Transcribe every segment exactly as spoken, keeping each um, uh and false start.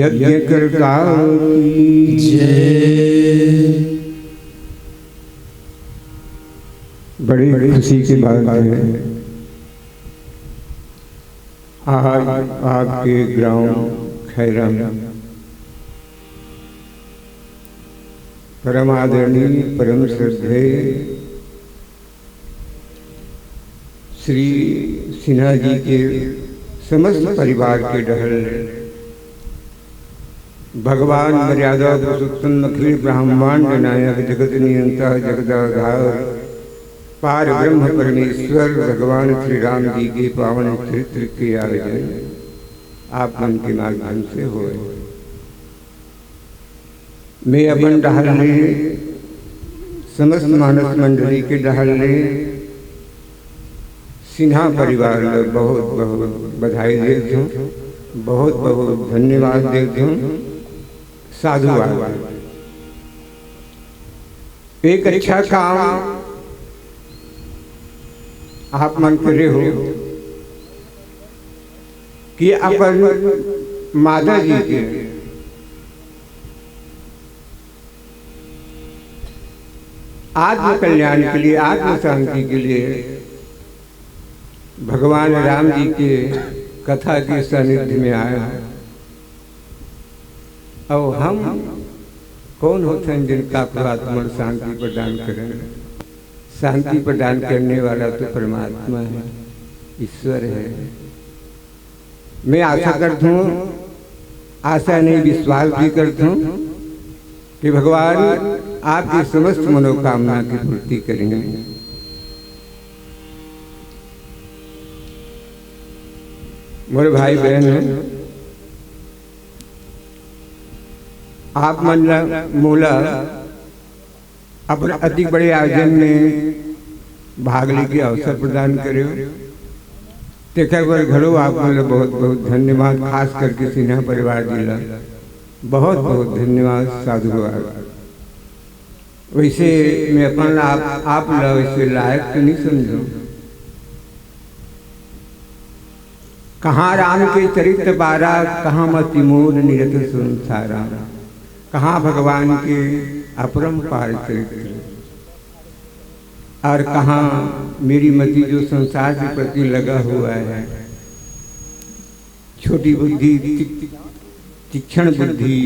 यज्ञकर्ता की जय। बड़ी खुशी की बात है, आज आपके ग्राम खैरा में परम आदरणीय, परम श्रद्धेय श्री सिन्हा जी के समस्त परिवार के डहर ले भगवान मर्यादा पुरुषोत्तम अखिल ब्रह्मांड नायक जगत नियंता जगदाधार पार ब्रह्म परमेश्वर भगवान श्री राम जी के पावन चरित्र के आयोजन आप मन के माध्यम से होय। मैं अपन डहर ले, समस्त मानस मंडली के डहर ले सिन्हा परिवार ल बहुत बहुत बधाई देत हूँ, बहुत बहुत धन्यवाद देत हूँ, साधुवाद। एक अच्छा काम आप मन करे हो कि अपन माता जी के आत्म कल्याण के लिए, आत्म शांति के लिए भगवान राम जी के कथा के सानिध्य में आए हो। और हम कौन होते हैं जिनका आत्मा शांति प्रदान करें? शांति प्रदान करने वाला तो परमात्मा है, ईश्वर है। मैं आशा करता हूँ, आशा नहीं, विश्वास भी करता हूँ कि भगवान आपकी समस्त मनोकामना की पूर्ति करेंगे। मोर भाई बहन हो, आप मन ला मोला अपन अति बड़े आयोजन में भाग लेके अवसर प्रदान करे हो, तेकर बर घलो आप मन ला बहुत बहुत धन्यवाद, खास करके सिन्हा परिवार जी ला बहुत बहुत धन्यवाद, साधुवाद। वैसे मैं अपन ला आप, आप ला वैसे लायक तो नहीं समझो। कहाँ राम के चरित्र बारा, कहाँ मति मोर निरत संसारा, कहाँ भगवान के अपरंपार चरित्र, और कहाँ मेरी मति जो संसार के प्रति लगा हुआ है, छोटी बुद्धि, ती-, तीक्ष्ण बुद्धि,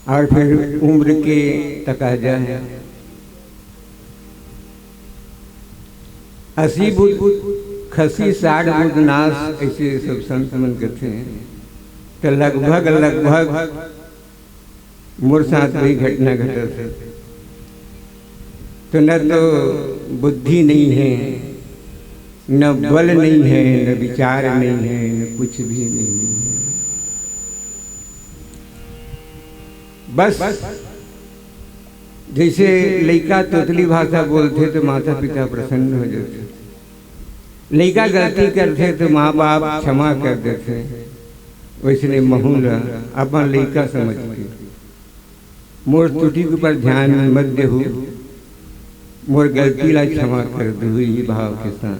और फिर उम्र के तकाजा है। अस्सी बुध खसी साठ बुध नाश, ऐसे सब संत मन कहते हैं। तो लगभग, लगभग मोर साथ वही घटना घटत है। तो न तो बुद्धि नहीं है, न बल नहीं है, न विचार नहीं है, न कुछ भी नहीं है। बस जैसे लइका तोतली भाषा बोलथे तो माता पिता प्रसन्न हो जाथे, लइका गलती करथे तो माँ बाप क्षमा कर देथे, वैसने महू ला अपन लइका समझ के मोर त्रुटि के ऊपर ध्यान मत देहू, मोर गलती ला क्षमा कर देहू, यही भाव के साथ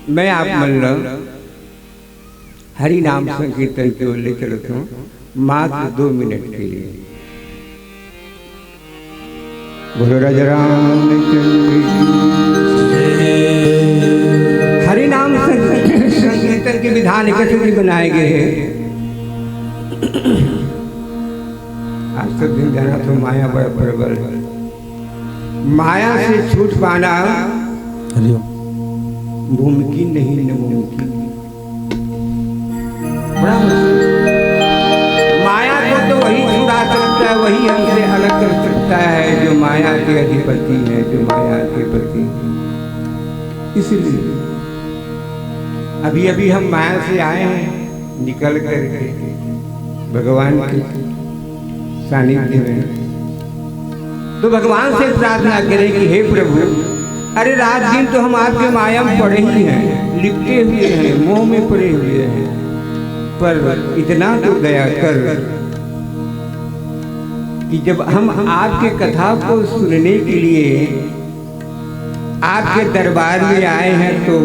मैं आप मन ला हरि नाम संकीर्तन के ओर ले चलत हूँ, मात्र दो मिनट के लिए। बोलो राजा रामचंद्र की। हरि नाम संकीर्तन के विधान इकतीस भी बनाए गए हैं। आप सब दिन जाना तो माया बड़ा प्रबल है। माया से छूट पाना हरिओम। मुमकिन नहीं, नामुमकिन। बड़ा मुश्किल। माया को तो वही छुड़ा सकता है, वही हमसे अलग कर सकता है जो माया के अधिपति है, जो माया के पति है। इसलिए अभी अभी हम माया से आए हैं, निकल करके भगवान के सानिध्य में, तो भगवान से प्रार्थना करें कि हे प्रभु, अरे रात दिन तो हम आपके माया में पड़े ही हैं, लिपटे हुए हैं, मोह में पड़े हुए हैं, पर इतना तो दया कर कि जब हम आपके कथा को सुनने के लिए आपके दरबार में आए हैं तो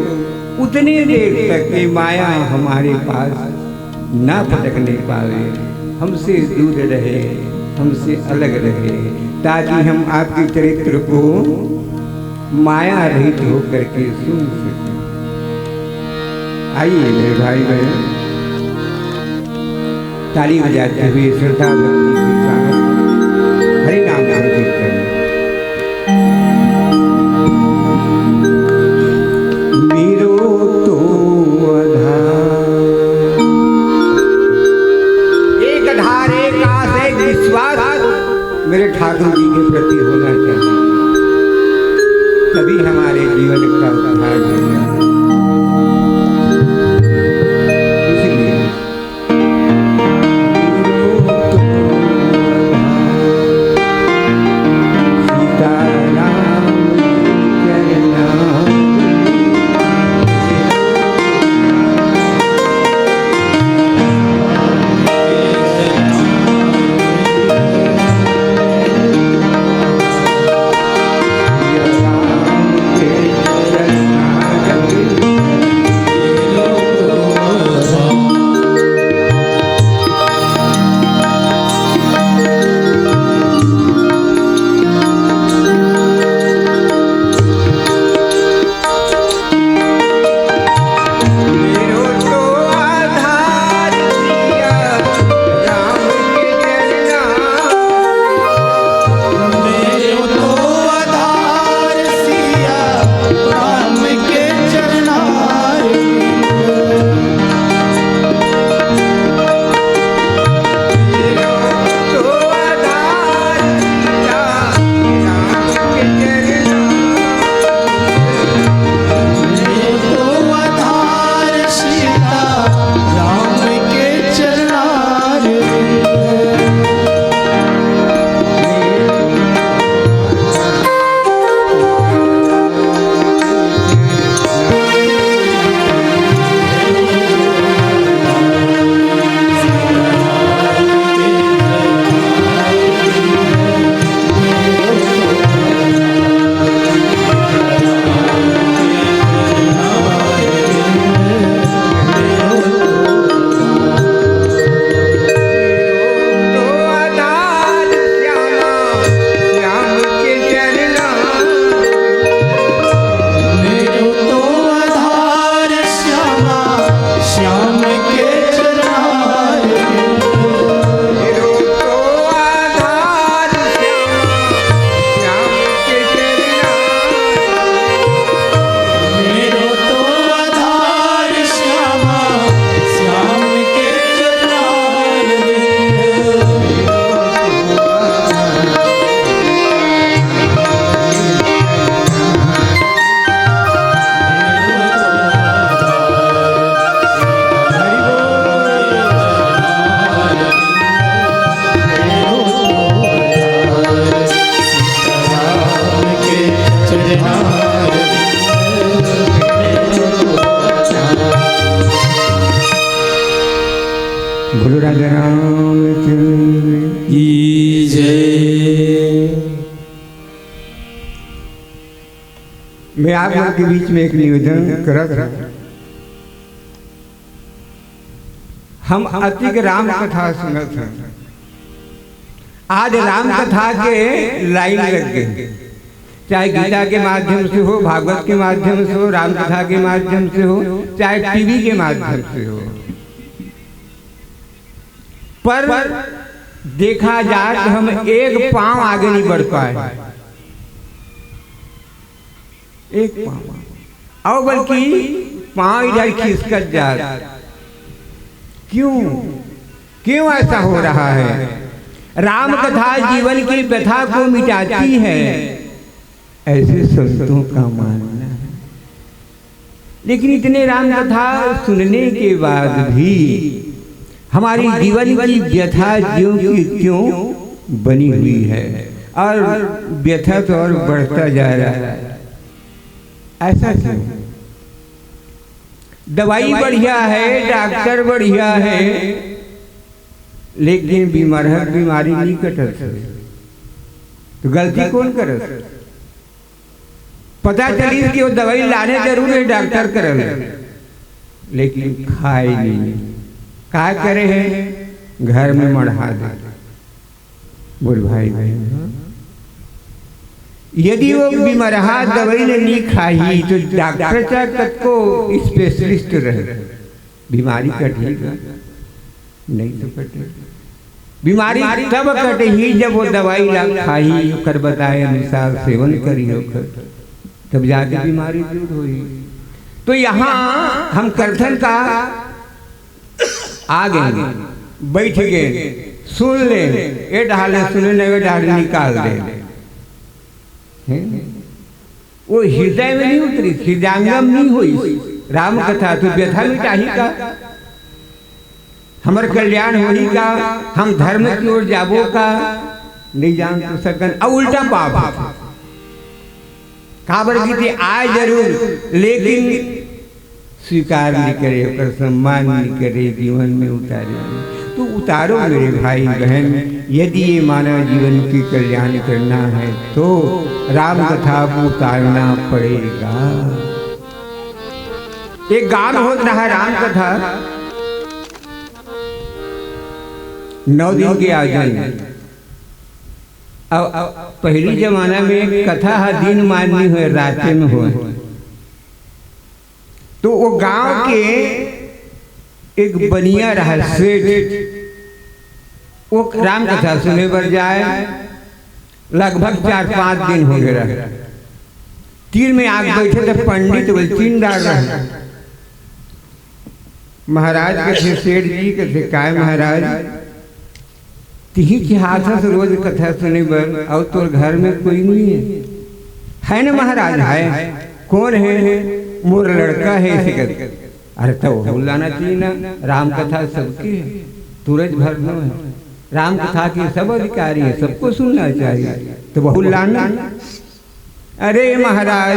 उतनी देर तक ये माया हमारे पास ना पटकने पावे, हमसे दूर रहे, हमसे अलग रहे, ताकि हम आपके चरित्र को माया रहित होकर के सुन सकें। आइए मेरे भाई बहन, ताली बजाते हुए श्रद्धा भक्ति के साथ हरि नाम संकीर्तन। मेरो तो आधार, एक आधार, एक आस, एक विश्वास मेरे ठाकुर जी के प्रति होना चाहिए, तभी हमारे जीवन का उद्धार होगा। इसलिए बोलो राजा रामचंद्र की जय। मैं आप लोग के बीच में एक निवेदन करत हूँ। हम अतिक राम कथा सुनत हन। आज राम कथा के लाइन लग गई, चाहे गीता के माध्यम से हो, भागवत के माध्यम से हो, राम कथा के माध्यम से हो, चाहे टीवी के माध्यम से हो, पर देखा जाए तो हम एक पांव आगे नहीं बढ़ पाए। एक पांव, और बल्कि पांव इधर खिसकत जात। क्यों, क्यों ऐसा हो रहा है? राम कथा जीवन की व्यथा को मिटाती है, ऐसे संतों का मानना है। लेकिन इतने राम कथा सुनने के बाद भी हमारी जीवन की व्यथा ज्यों की त्यों बनी हुई है, और व्यथा तो और बढ़ता जा रहा है। ऐसा क्यों? दवाई बढ़िया है, डॉक्टर बढ़िया है, लेकिन बीमार, बीमारी नहीं कटत है। तो गलती कौन करत? पता चलिस कि वो दवाई लाने जरूर हे डॉक्टर करा ले, लेकिन खाय नहीं। का करे हे? घर में मढ़ा दे। बोल भाई, भाई, हाँ? यदि वो बीमरहा दवाई ल नी खाही, तो डॉक्टर चाहे कतको specialist रहे, बीमारी कटही का? नहीं तो कटे। बीमारी तब कटही, जब वो दवाई ला खाही, ओकर बताए अनुसार सेवन करी ओकर, तब जाके बीमारी दूर होही। तो यहाँ हम करथन का, आ गए, बैठ गए, सुन ले, ए डहार ले सुने, नहीं, ए डहार निकाल दे। हैं? वो हृदय में नहीं उतरी, हृदयंगम नहीं हुई। राम कथा तो व्यथा मिटाही का, हमर कल्याण होही का, हम धर्म की ओर जाबो का, नहीं जान तो सकन, अब उल्टा पाप होथे। काबर की ते आय जरूर, लेकिन स्वीकार नहीं करे, ओकर सम्मान नहीं करे, जीवन में उतारे नहीं। तो उतारो मेरे भाई बहन, यदि ये मानव जीवन की कल्याण करना है तो राम कथा को उतारना पड़ेगा। एक गांव होत रहा राम कथा, नौ दिन के आयोजन। अब, अब पहली जमाना में कथा ह दिन मान नहीं होय, राते में होय। तो वो गांव के एक बनिया रहा सेठ, वो राम कथा सुने बर जाए, लगभग चार पांच दिन हो गए रहे। तीर में आके बैठे तो पंडित बोले, तीन डार रहे। महाराज कथे, सेठ जी कथे, "काय महाराज, तिही के हाथ से रोज कथा सुने बर, अउ तोर घर में कोई नहीं है?" "है ना महाराज, है।" "कौन है?" "मोर लड़का है," ऐसे कर। "अरे, तो वो लाना चाहिए ना, राम कथा सबकी है, तुरज भर नो है, राम कथा के सब अधिकारी है, सबको सुनना चाहिए, तो वहू लाना।" "अरे महाराज,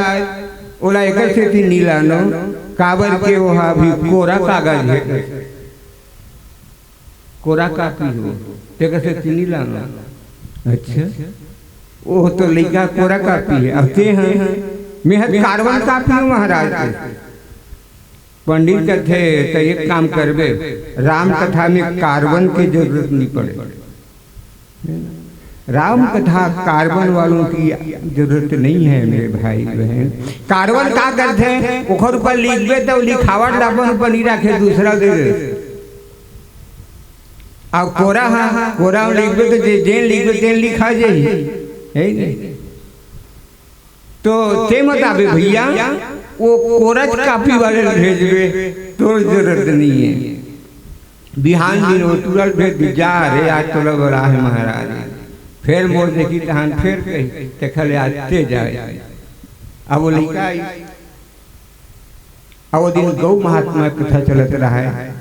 ओला एकर सेती नी लानो, काबर के ओहा अभी कोरा कागज है, कोरा कापी हो, तेकर सेती नी लानो।" "अच्छा, वो तो लइका कोरा कापी है, अब ते हैं, मैं ह कार्बन कापी हूँ महाराज के।" पंडित कथे, "त एक काम करबे, राम कथा में कार्बन के जरूरत नहीं पड़े।" राम कथा कार्बन वालों की जरूरत नहीं है मेरे भाई बहन। कार्बन का करथे? ओखर ऊपर लिखबे तो लिखावट ला अपन ऊपर नहीं रखे, दूसरा दे दे। अब कोरा हा, कोरा में लिखबे तो जे, जेन लिखबे तेन लिखा जाही, है कि नहीं? तो ते मत आबे भैया, वो कोरज कापी वाले ल भेजबे, तोर जरूरत नहीं है। बिहान दिन वो तुरंत भेज दे, "जा रे, आज तोला बला है महाराज।" फिर मोर देखी तहान फिर कही, "तेखर ले आज ते जाए।" अब वो लइका आई। अब वो दिन गौ महात्मा कथा चलत रहा है।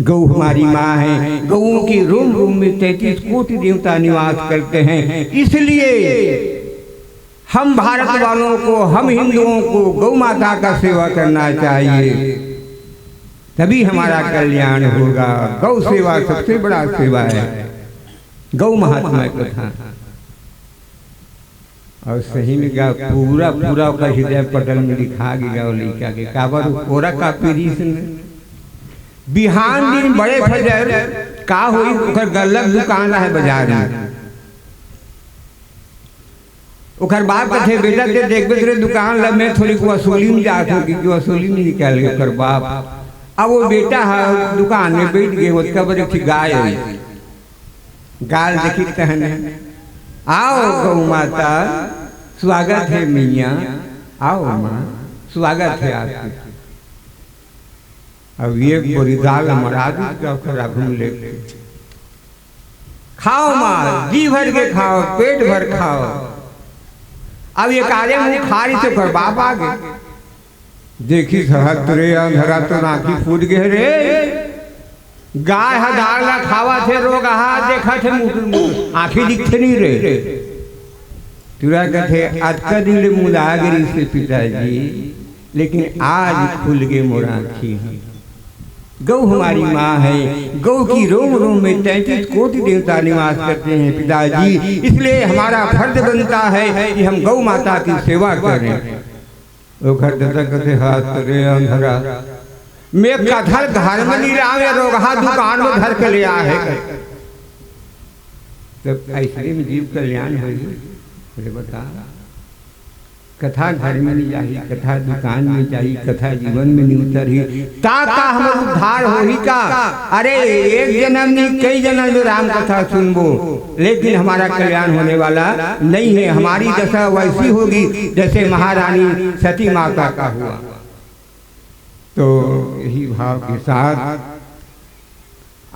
गौ हमारी माँ है, गौओं के रोम रोम में तैंतीस कोटि देवता निवास करते हैं, इसलिए हम भारत वालों को, हम हिंदुओं को गौ माता का सेवा करना चाहिए, तभी हमारा कल्याण होगा। गौ सेवा सबसे बड़ा सेवा है, गौ महात्मा कथा। और सही में गा, पूरा, पूरा ओकर हृदय पटल में लिखा गे गा, वो लइका के। काबर वो कोरा कापी रिहिस न। बिहान दिन बड़े फजर का होई, ओकर गल्लक दुकान रहे बाजार में। ओकर बाप कथे, "बेटा, ते देखबे तेरे दुकान ला, मैं थोड़ी को वसूली में जात हूँ," क्योंकि वसूली में निकल गए ओकर बाप। अब वो बेटा है दुकान में बैठ गए, ओतका बर एक ठे गाय आई। गाय देखी तहन, "आओ गौ माता, स्वागत है मैया, आओ माँ, स्वागत है आपके।" अब ये बोरी दाल हमारा आदमी का ओकर आगू में लेके, "खाओ माँ, जी भर के खाओ, पेट भर खाओ।" अब ये काले मुंह खा रही तो ओकर बाप आ गए। देखिस, "हत रे अंधरा, तो आँखी फूट गे रे। गाय ह धान ला खावत हे, रोगहा देखत हे मुटुर मुटुर, आँखी दिखथे नहीं रे।" टूरा कथे, "अतका दिन ले मुंदा गे रिहिस हे पिताजी, लेकिन आज खुल गे मोर आँखी ह।" गौ हमारी माँ है, गौ की रोम रोम में तैंतीस कोटि देवता निवास करते हैं पिताजी, इसलिए हमारा फर्ज बनता है कि हम गौ माता की सेवा करें। ओखर ददा कथे, "हाथ रे अंधरा, मैं कथा घर में नहीं लावे, रोगहा दुकान में धर के ले आए है।" तब ऐसे में जीव कल्याण होई। अरे बता, कथा घर में नहीं जाही, कथा दुकान में जाही, कथा जीवन में नहीं उतरही, ता का हमर उद्धार होही का? अरे, एक जन्म नहीं, कई जन्म में राम कथा सुनबो, लेकिन हमारा कल्याण होने वाला नहीं है। हमारी दशा वैसी होगी जैसे महारानी सती माता का हुआ। तो यही भाव के साथ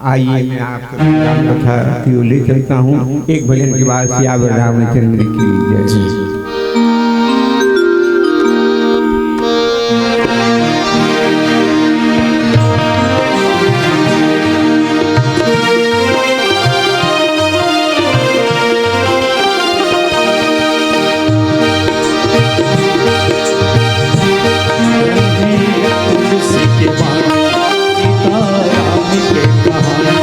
आइए, मैं आपको राम कथा की ओर ले चलता हूँ। एक भजन के बाद सियावर रामचंद्र की जय। तुलसी के बानी, सीताराम के कहानी।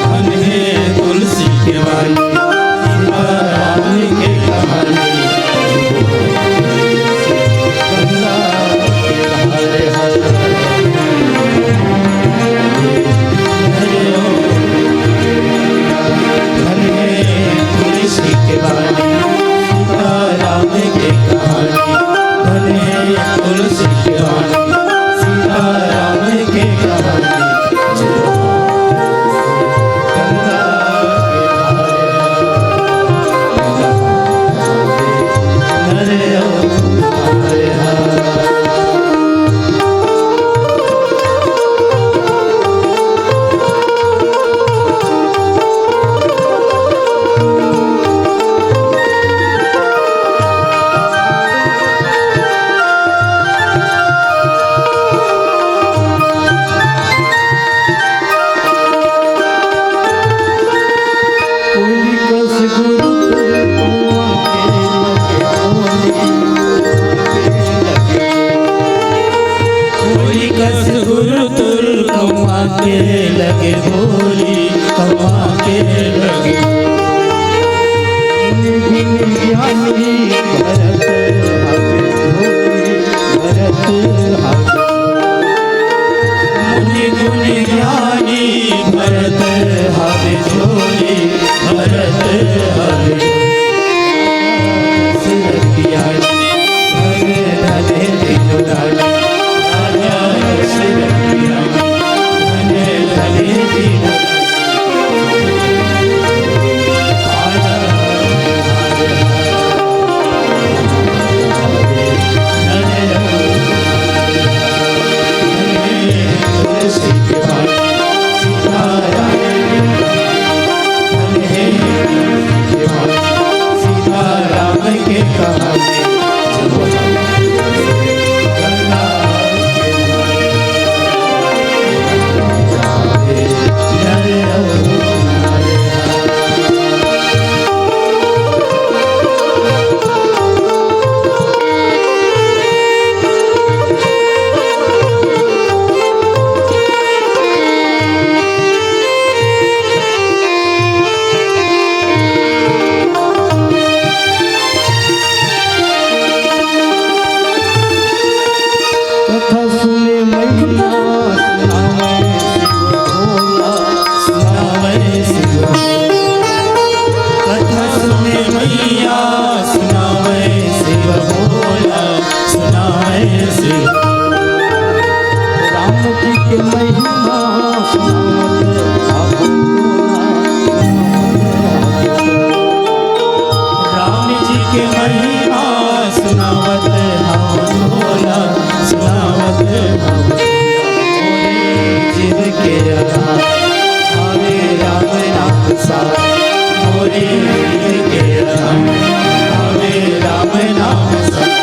धन है तुलसी के बानी, सीताराम के कहानी। गंगा के धार हर हर धन है तुलसी के बानी, सीताराम के कहानी। धन है तुलसी के बानी, सीताराम के कहानी। कोई कस गुरु तुल कमा के लगे बोली, कमा के लगे। गुण ज्ञानी भरत हवे झोली, भरत हवे। मुनि गुण ज्ञानी भरत हवे झोली, भरत हवे। सुरतिया धन धन दिनुरानी, राजा सुरतिया धन धन दिनुरानी। कथा सुने मैया सुनावे शिव भोला, सुनावे शिव। कथा सुने मैया सुनावे शिव भोला, सुनावे शिव। राम जी के महिमा सुनावत अब राम जी के महिमा सुनावत हव भोला, सुनावत हव भोला। मोरे जीव के आधार हवे राम नाम सार, मोरे जीव के आधार हवे राम नाम सार।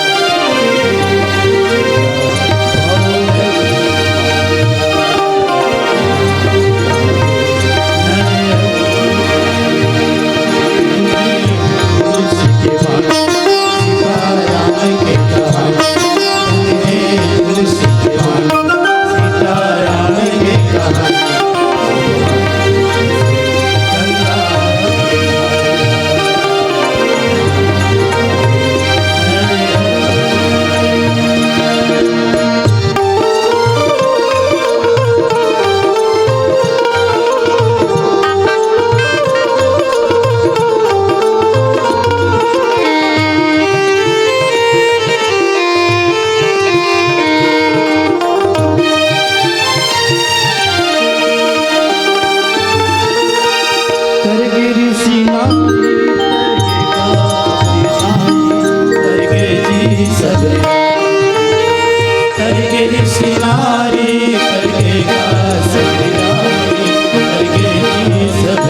करके ऋषि नारी, करके का सब नारी, करके की सब।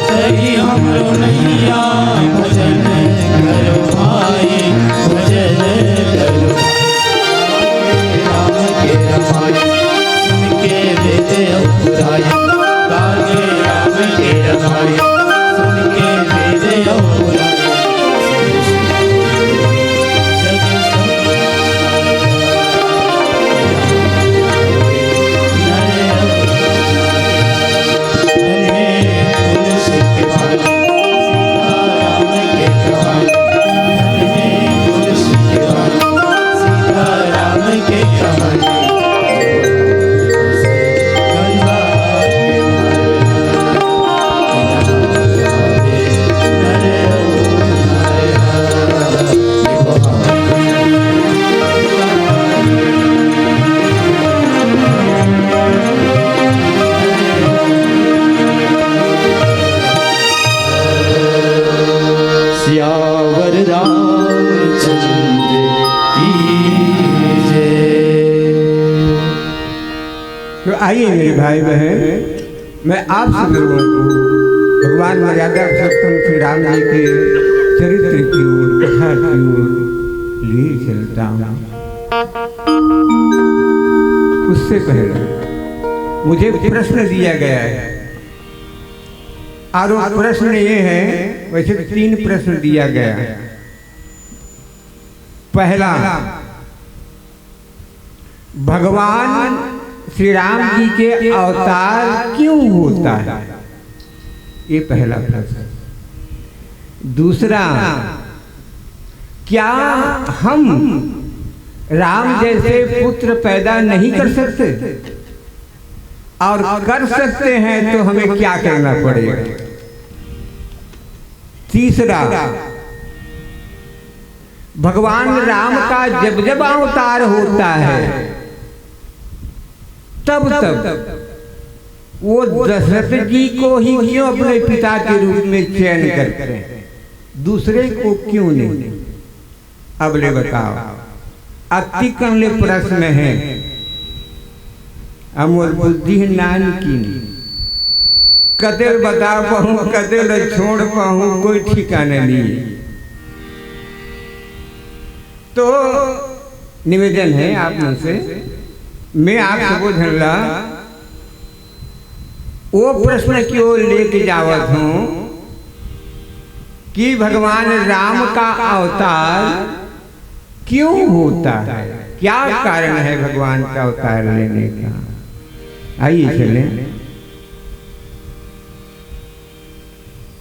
कहीं हमरो नैया भजन करो भाई, भजन करो। कहीं हमरो नैया भजन करो भाई, भजन करो। राम के रमाई सुन के वेद अउर पुराई, गावे राम के रमाई सुन के वेद अउर पुराई। जग संसार नर अवतार। सियावर रामचंद्र की जय। तो आइए मेरे भाई बहन, मैं आप सब लोगों को भगवान मर्यादा पुरुषोत्तम श्री राम जी के चरित्र की ओर, कथा की ओर ले चलता हूँ। उससे पहले मुझे प्रश्न दिया गया है, और वो प्रश्न ये है, वैसे तो तीन प्रश्न दिया गया है। पहला, भगवान श्री राम जी के अवतार क्यों होता है? ये पहला प्रश्न। दूसरा, क्या हम राम जैसे पुत्र पैदा नहीं कर सकते? और कर सकते हैं तो हमें क्या करना पड़ेगा? तीसरा, भगवान राम का जब जब अवतार होता है, तब तब वो दशरथ जी को ही क्यों अपने पिता के रूप में चयन करते हैं, दूसरे को क्यों नहीं? अब ले बताओ, अति कन ले प्रश्न है। अब मोर बुद्धि नानकिन, कते ल बता पाहूँ, कते ल छोड़ पाहूँ, कोई ठिकाना नहीं। तो निवेदन है आप मन से, मैं आप सबो झन ला वो प्रश्न की ओर लेके जावत हूँ कि भगवान राम का अवतार क्यों होता है, क्या कारण है भगवान का अवतार लेने का। आइए चलें।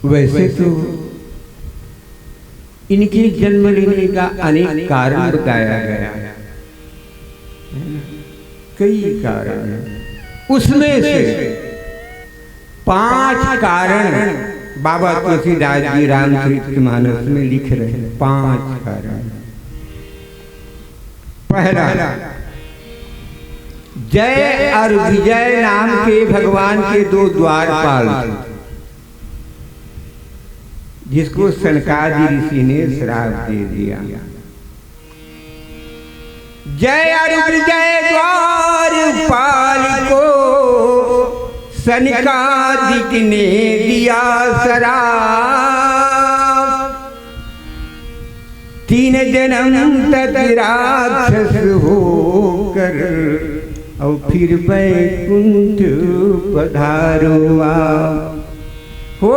वैसे तो इनके जन्म लेने का अनेक कारण बताया गया है, कई कारण हैं। उसमें से पांच कारण बाबा तुलसीदास जी रामचरित मानस में लिख रहे हैं, पांच कारण। पहला, जय और विजय नाम के भगवान के दो द्वारपाल थे, जिसको सनकादि ऋषि ने श्राप दे दिया। जय और विजय द्वारपाल को सनकादिक ने दिया श्राप। तीन जन्म तक राक्षस होकर और फिर बैकुंठ पधारो आप। हो,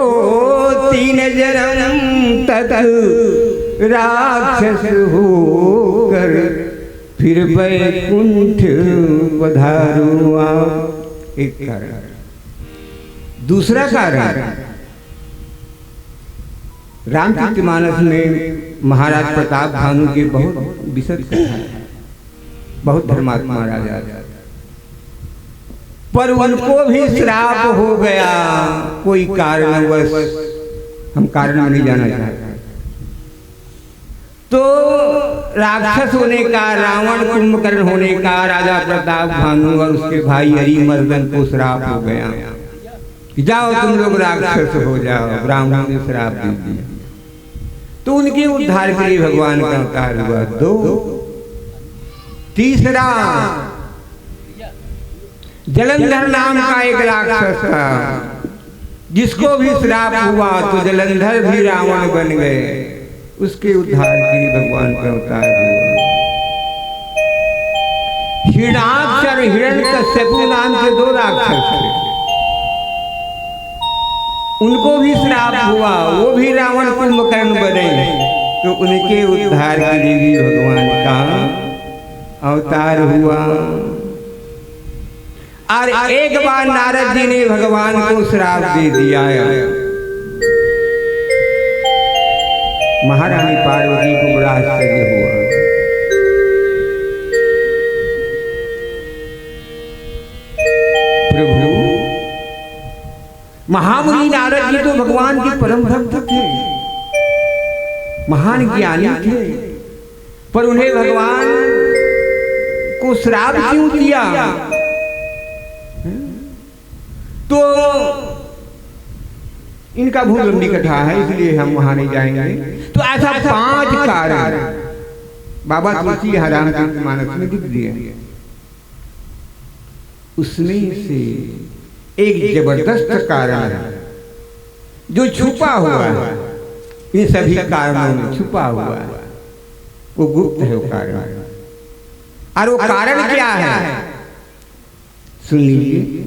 तीन जन्म तक राक्षस होकर फिर बैकुंठ पधारो आप। एक कारण। दूसरा कारण, रामचरितमानस में महाराज प्रताप भानु की बहुत विशद कथा है, बहुत धर्मात्मा राजा थे, पर उनको भी श्राप हो गया कोई कारणवश, हम कारण नहीं जाना चाहते। तो राक्षस होने का, रावण कुंभकर्ण होने का राजा प्रताप भानु और उसके भाई अरिमर्दन को श्राप हो गया कि जाओ तुम लोग राक्षस हो जाओ, ब्राह्मण ने श्राप दे दिया। तो उनके उद्धार के लिए भगवान का अवतार हुआ। दो, तीसरा, जलंधर नाम का एक राक्षस था, जिसको भी श्राप हुआ तो जलंधर भी रावण बन गए। उसके उद्धार के लिए भगवान का अवतार हुआ। हिरणाक्ष और हिरण्यकश्यपु नाम के दो राक्षस थे, उनको भी श्राप हुआ, वो भी रावण कुंभकर्ण बने, तो उनके उद्धार के लिए भी भगवान का अवतार हुआ। और एक बार नारद जी ने भगवान को श्राप दे दिया। महारानी पार्वती को बड़ा आश्चर्य हुआ। प्रभु, महामुनि नारद जी तो भगवान के परम भक्त थे, महान ज्ञानी थे, पर उन्हें भगवान को श्राप क्यों दिया? तो इनका बहुत लंबी कथा है, इसलिए हम वहां नहीं जाएंगे। तो ऐसा पांच कारण बाबा तुलसी यहाँ रामचरित मानस में लिख दिए। उसमें से एक जबरदस्त कारण है जो छुपा हुआ है, इन सभी कारणों में छुपा हुआ है, वो गुप्त है वो कारण। और वो कारण क्या है, सुन लीजिए।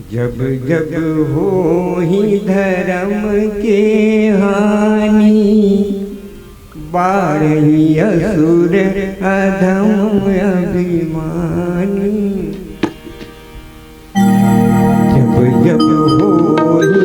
जब जब होही धर्म के हानि, बाढ़ही असुर अधम अभिमानी। जब जब होही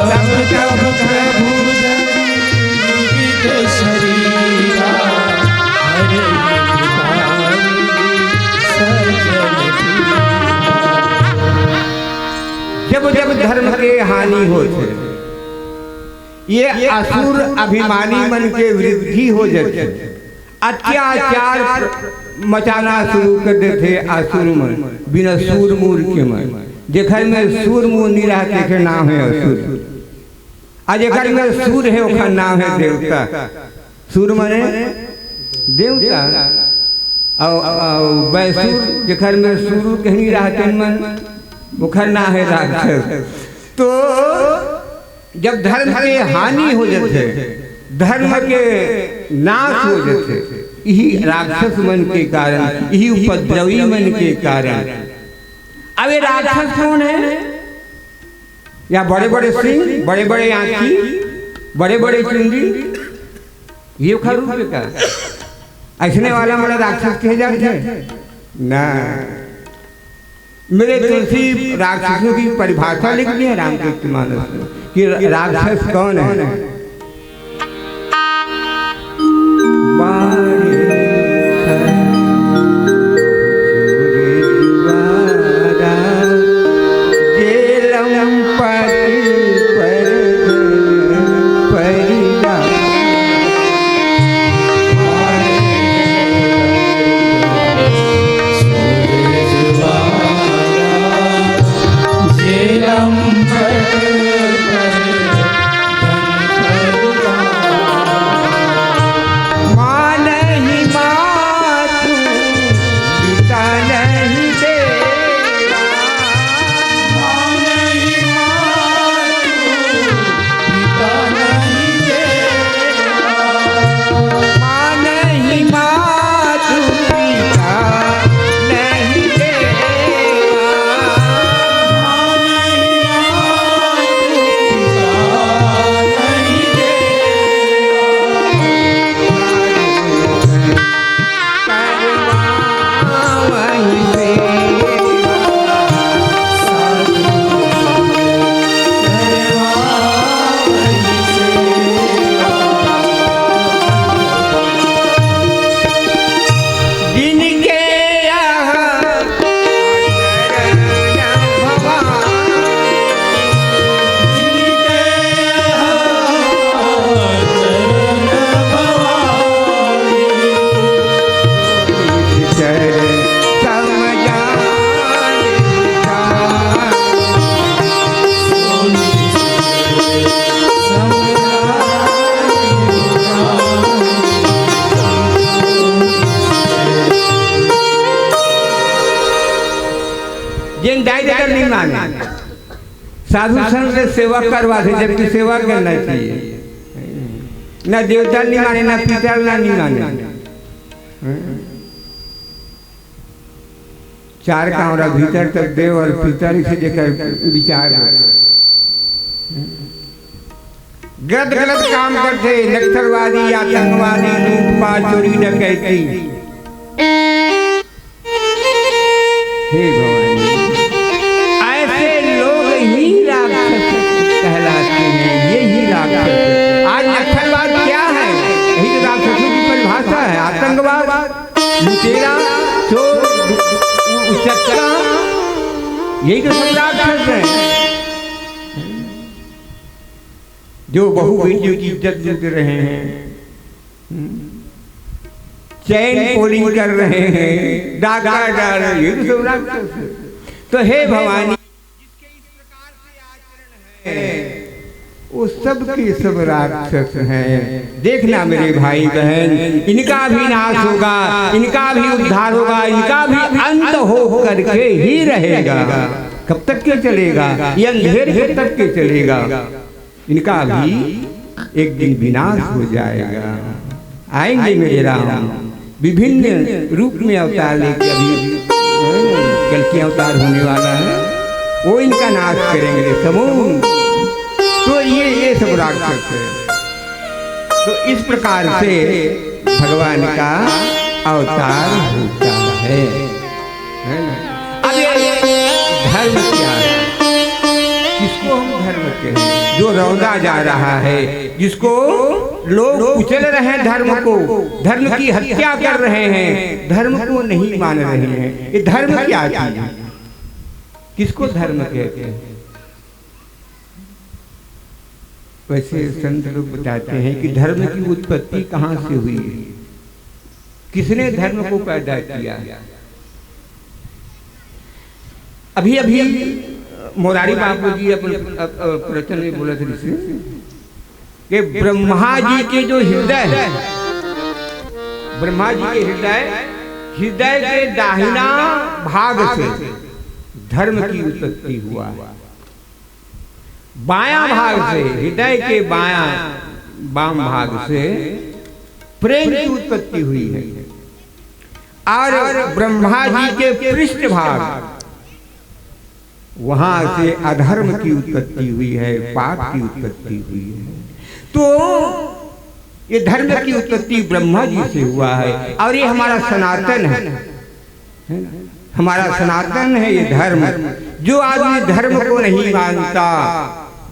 धर्म के हानि, जब जब धर्म के हानि होथे, ये असुर अभिमानी मन के वृद्धि हो जाथे, अत्याचार मचाना शुरू कर देथे असुर मन, बिना सूर मूर के मन। जेकर में सूर मूर नहीं रहा, तेकर नाम है असुर। आ जेकर में सूर है, ओकर नाम है देवता। सूर माने देवता। और, और बैसूर, जेकर में सूर कहीं रहते मन, ओकर नाम है राक्षस। तो जब धर्म के हानि हो जाथे, धर्म के नाश हो जाथे, यही राक्षस मन के कारण, यही उपद्रवी मन के कारण। अब ये राक्षस कौन है? या बड़े बड़े सिंह, बड़े बड़े आँखी, बड़े बड़े चुंदी, ये ओखर रूप का? ऐसने वाला मन ला राक्षस कहे जाथे? ना। मेरे तुलसी राक्षसों की परिभाषा लिख दी है रामचरित मानस में कि राक्षस कौन है। ये दाई ददा नहीं माने, साधु संत से सेवा करवा दे, जबकि सेवा करना चाहिए। ना देवता नहीं माने, ना पितर ना नहीं माने। चार कांवरा भीतर तक देव और पितर से जेकर विचार। गलत गलत काम करते, नक्सलवादी, आतंकवादी, लूटपाट, चोरी, डकैती। हे भवानी, ऐसे लोग ही राक्षस कहलाते हैं, यही राक्षस। आज नक्सलवाद क्या है? यही तो राक्षसों की परिभाषा है। आतंकवाद, लुटेरा, चोर, उचक्का, यही तो सब राक्षस हैं। जो बहू बेटियों की इज्जत लूट रहे हैं, चैन पोलिंग कर रहे हैं, डाका डाल रहे हैं, ये तो सब राक्षस है। तो हे भवानी, वो सब के सब राक्षस हैं। देखना मेरे भाई बहन, इनका भी नाश होगा, इनका भी उद्धार होगा, इनका भी अंत हो करके ही रहेगा। कब तक के चलेगा ये अंधेर? कब तक के चलेगा? इनका भी एक दिन विनाश हो जाएगा। आएंगे मेरे राम, विभिन्न रूप में अवतार लेके। अभी कल्कि अवतार होने वाला है, वो इनका नाश करेंगे समूह। तो ये ये सब राक्षस है। तो इस प्रकार से भगवान का अवतार होता है, है ना? अब ये धर्म क्या है? किसको हम धर्म कहें? जो रौंदा जा रहा है, जिसको लोग कुचल रहे हैं धर्म को, धर्म की हत्या कर रहे हैं, धर्म को नहीं मान रहे हैं, ये धर्म क्या चीज है? किसको धर्म कहते हैं? वैसे संत लोग बताते हैं कि धर्म की उत्पत्ति कहाँ से हुई, किसने धर्म को पैदा किया। अभी अभी मोरारी बापू जी अपन प्रवचन में बोलत रहिस कि ब्रह्मा जी के जो हृदय है, ब्रह्मा जी के हृदय, हृदय के दाहिना भाग से धर्म की उत्पत्ति हुआ है। बायां भाग से, हृदय के बायां, बाम भाग से प्रेम की उत्पत्ति हुई है। और ब्रह्मा जी के पृष्ठ भाग, वहां से अधर्म की उत्पत्ति हुई है, पाप की उत्पत्ति हुई है। तो ये धर्म की उत्पत्ति ब्रह्मा जी से हुआ है और ये हमारा सनातन है, है ना? हमारा सनातन है ये धर्म। जो आदमी धर्म को नहीं मानता,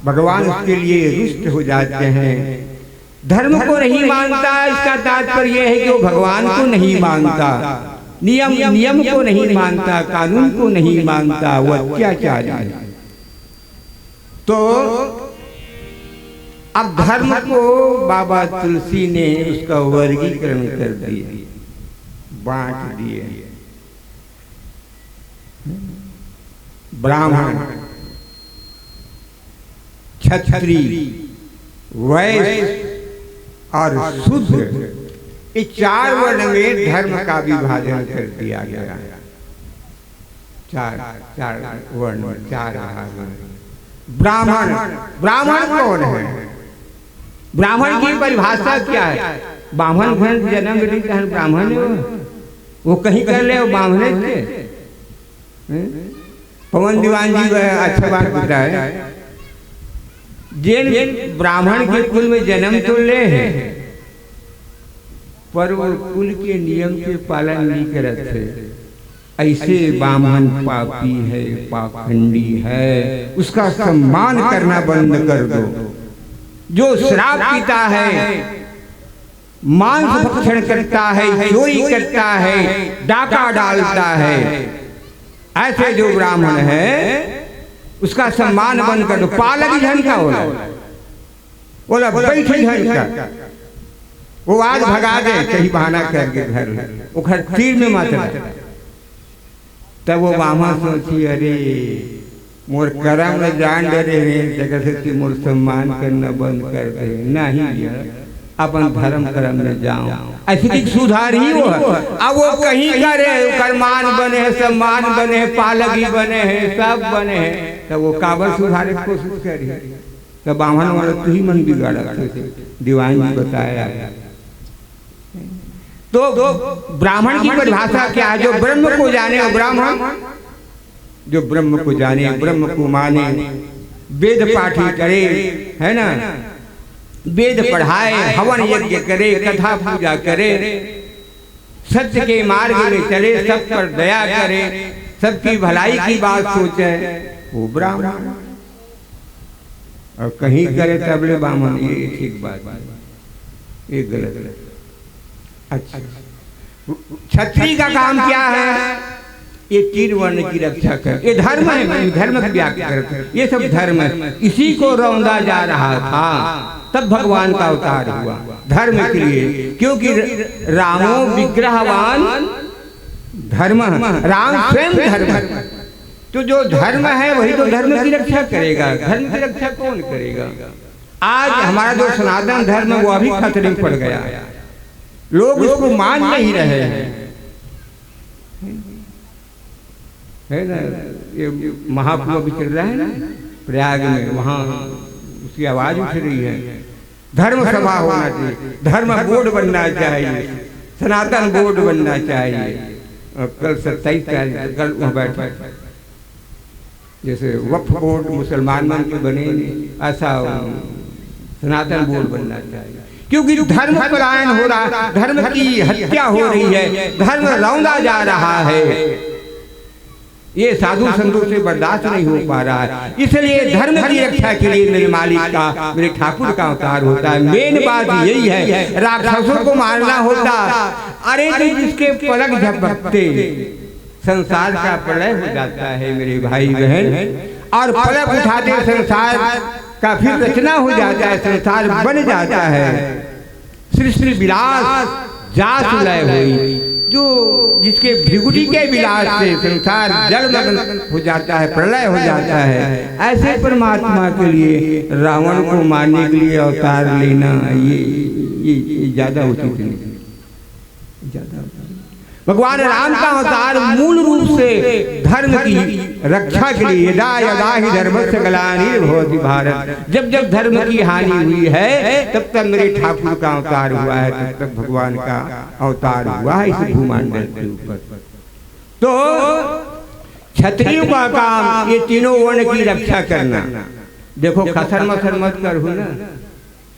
भगवान उसके लिए रुष्ट हो जाते हैं। धर्म को नहीं मानता, इसका तात्पर्य यह है कि वो भगवान को नहीं मानता, नियम नियम को नहीं मानता, कानून को नहीं मानता, वो अत्याचारी है। तो अब धर्म को बाबा तुलसी ने उसका वर्गीकरण कर दिया, बांट दिए। ब्राह्मण, क्षत्रिय, वैश्य और शूद्र, ये चार वर्ण में धर्म का विभाजन कर दिया गया। चार, चार वर्ण, चार भाग में। ब्राह्मण, ब्राह्मण कौन है? ब्राह्मण की परिभाषा क्या है? ब्राह्मण घर जन्म ली तहन ब्राह्मण है वो। वो कहीं कर ले, वो ब्राह्मण के। हैं? पवन दीवान जी वह अच्छा बात बताए, जेन ब्राह्मण के कुल में जन्म तो ले है, पर वो कुल के नियम के पालन नहीं करत है। ऐसे ब्राह्मण पापी है, पाखंडी है, उसका सम्मान करना बंद कर दो। जो शराब पीता है, मांस भक्षण करता है, चोरी करता है, डाका डालता है, ऐसे जो ब्राह्मण है, उसका सम्मान बंद कर दो। पालक झन का होला, बोला बैठ झन का, वो आज भगा दे, कहीं बहाना करके घर ले, ओखर तीर में मत रख। तब वो बाम्हन सोची, "अरे, मोर करम ल जान डरे हे, जगह से कि मोर सम्मान करना बंद कर दे।" नहीं भैया, अपन धर्म कर्म में जाओ। अइसे कि सुधार ही वो है। अब वो कहीं करे, ओकर मान बने है, सम्मान बने है, पालगी बने है, सब बने है, तो वो काबर सुधारे के कोशिश करी? तो बाम्हन वाला तू ही मन बिगाड़त है, दीवान जी बताया है। तो ब्राह्मण की परिभाषा क्या है? जो ब्रह्म को जाने वो ब्राह्मण, जो ब्रह्म को जाने, ब्रह्म को माने, वेद पाठी करे, है ना, वेद पढ़ाए, हवन यज्ञ करे, कथा पूजा करे, सत्य के मार्ग में चले, सब पर दया करे, सबकी भलाई की बात सोचे, वो ब्राह्मण। और कहीं करे तबले बाम्हन, ये ठीक बात नहीं, ये गलत है। अच्छा, क्षत्रिय का काम क्या है? ये तीन वर्ण की रक्षा कर, ये धर्म है, धर्म की व्याख्या करते हैं। ये सब धर्म है। इसी को रौंदा जा रहा था, तब भगवान का अवतार हुआ धर्म के लिए, क्योंकि र-, रामो विग्रहवान धर्म, राम स्वयं धर्म है। तो जो धर्म है वही तो धर्म की रक्षा करेगा। धर्म की रक्षा कौन करेगा? आज हमारा जो सनातन धर्म है वो अभी खतरे में पड़ गया है, लोग उसको मान नहीं रहे हैं, है ना? ये महाकुंभ भी चल रहा है ना प्रयाग में, वहाँ उसकी आवाज उठ रही है, धर्म सभा होना चाहिए, धर्म बोर्ड बनना चाहिए, सनातन बोर्ड बनना चाहिए। और कल सत्ताईस तारीख, कल वहाँ बैठे, जैसे वक्फ बोर्ड मुसलमान मन के बने, ऐसा सनातन बोर्ड बनना चाहिए, क्योंकि धर्म पलायन हो रहा, धर्म की हत्या हो रही है, धर्म रौंदा जा रहा है। ये साधु संतों से बर्दाश्त नहीं हो पा रहा है, इसलिए धर्म की रक्षा के लिए मेरे मालिक का, मेरे ठाकुर का अवतार होता है। मेन बात यही है, राक्षसों को मारना होता, अरे तो जिसके पलक झपकते संसार का प्रलय हो जाता है मेरे भाई बहन, और पलक उठाते संसार का फिर रचना हो जाता है, संसार बन जाता है। सृष्टि विलास जासु लय होई, जो जिसके भृगुटी के विलास से संसार जलमग्न हो जाता है, प्रलय हो जाता है, ऐसे परमात्मा के लिए रावण को मारने के लिए अवतार लेना, ये ये, ये ज्यादा उचित नहीं। ज्यादा भगवान राम का अवतार मूल रूप से धर्म की रक्षा के लिए, यदा यदा ही धर्मस्य ग्लानिर्भवति भारत, जब जब धर्म की हानि हुई है तब तब मेरे ठाकुर का अवतार हुआ है, तब तब भगवान का अवतार हुआ है इस भूमंडल के ऊपर। तो क्षत्रियों का काम ये तीनों वर्ण की रक्षा करना। देखो, खसर मसर मत करो ना,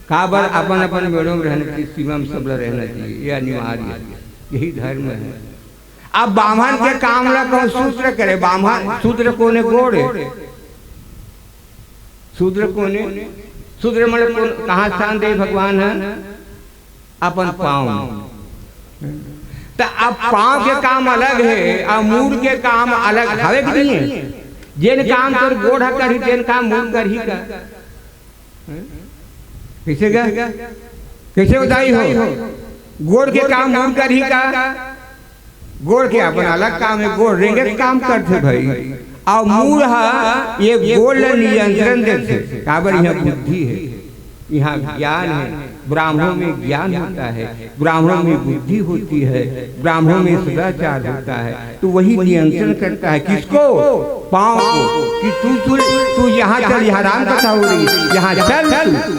काबर अपन अपन मेड़ों में रहना चाहिए, सीमा में सब ला रहना चाहिए, ये अनिवार्य है, यही धर्म है। अब बाम्हन के काम ला कौन शूद्र करे? बाम्हन शूद्र कोने? गोड़ है। शूद्र कोने? शूद्र मन कौन, कहाँ स्थान दे भगवान है? अपन पाँव में। त अब पाँव के काम अलग है और मूड़ के काम अलग हवे कि नहीं है? जेन काम तोर गोड़ ह करही, तेन काम मूड़ करही का? हैं? कइसे गा? कइसे बताई हो? गोड़ के काम मूड़ करही का? गोड़ के अपन अलग काम है, गोड़ रेंगे के काम करथे भाई। अउ मूड़ ह ये गोड़ ल नियंत्रण देथे, काबर इहाँ बुद्धि है, इहाँ ज्ञान है। ब्राह्मणों में ज्ञान होता है, ब्राह्मणों में बुद्धि होती है, ब्राह्मणों में सदाचार होता है, तो वही नियंत्रण करता है। किसको? पाँव को। कि तू, तू, तू यहाँ चल, यहाँ राम कथा हो रही है, यहाँ चल तू।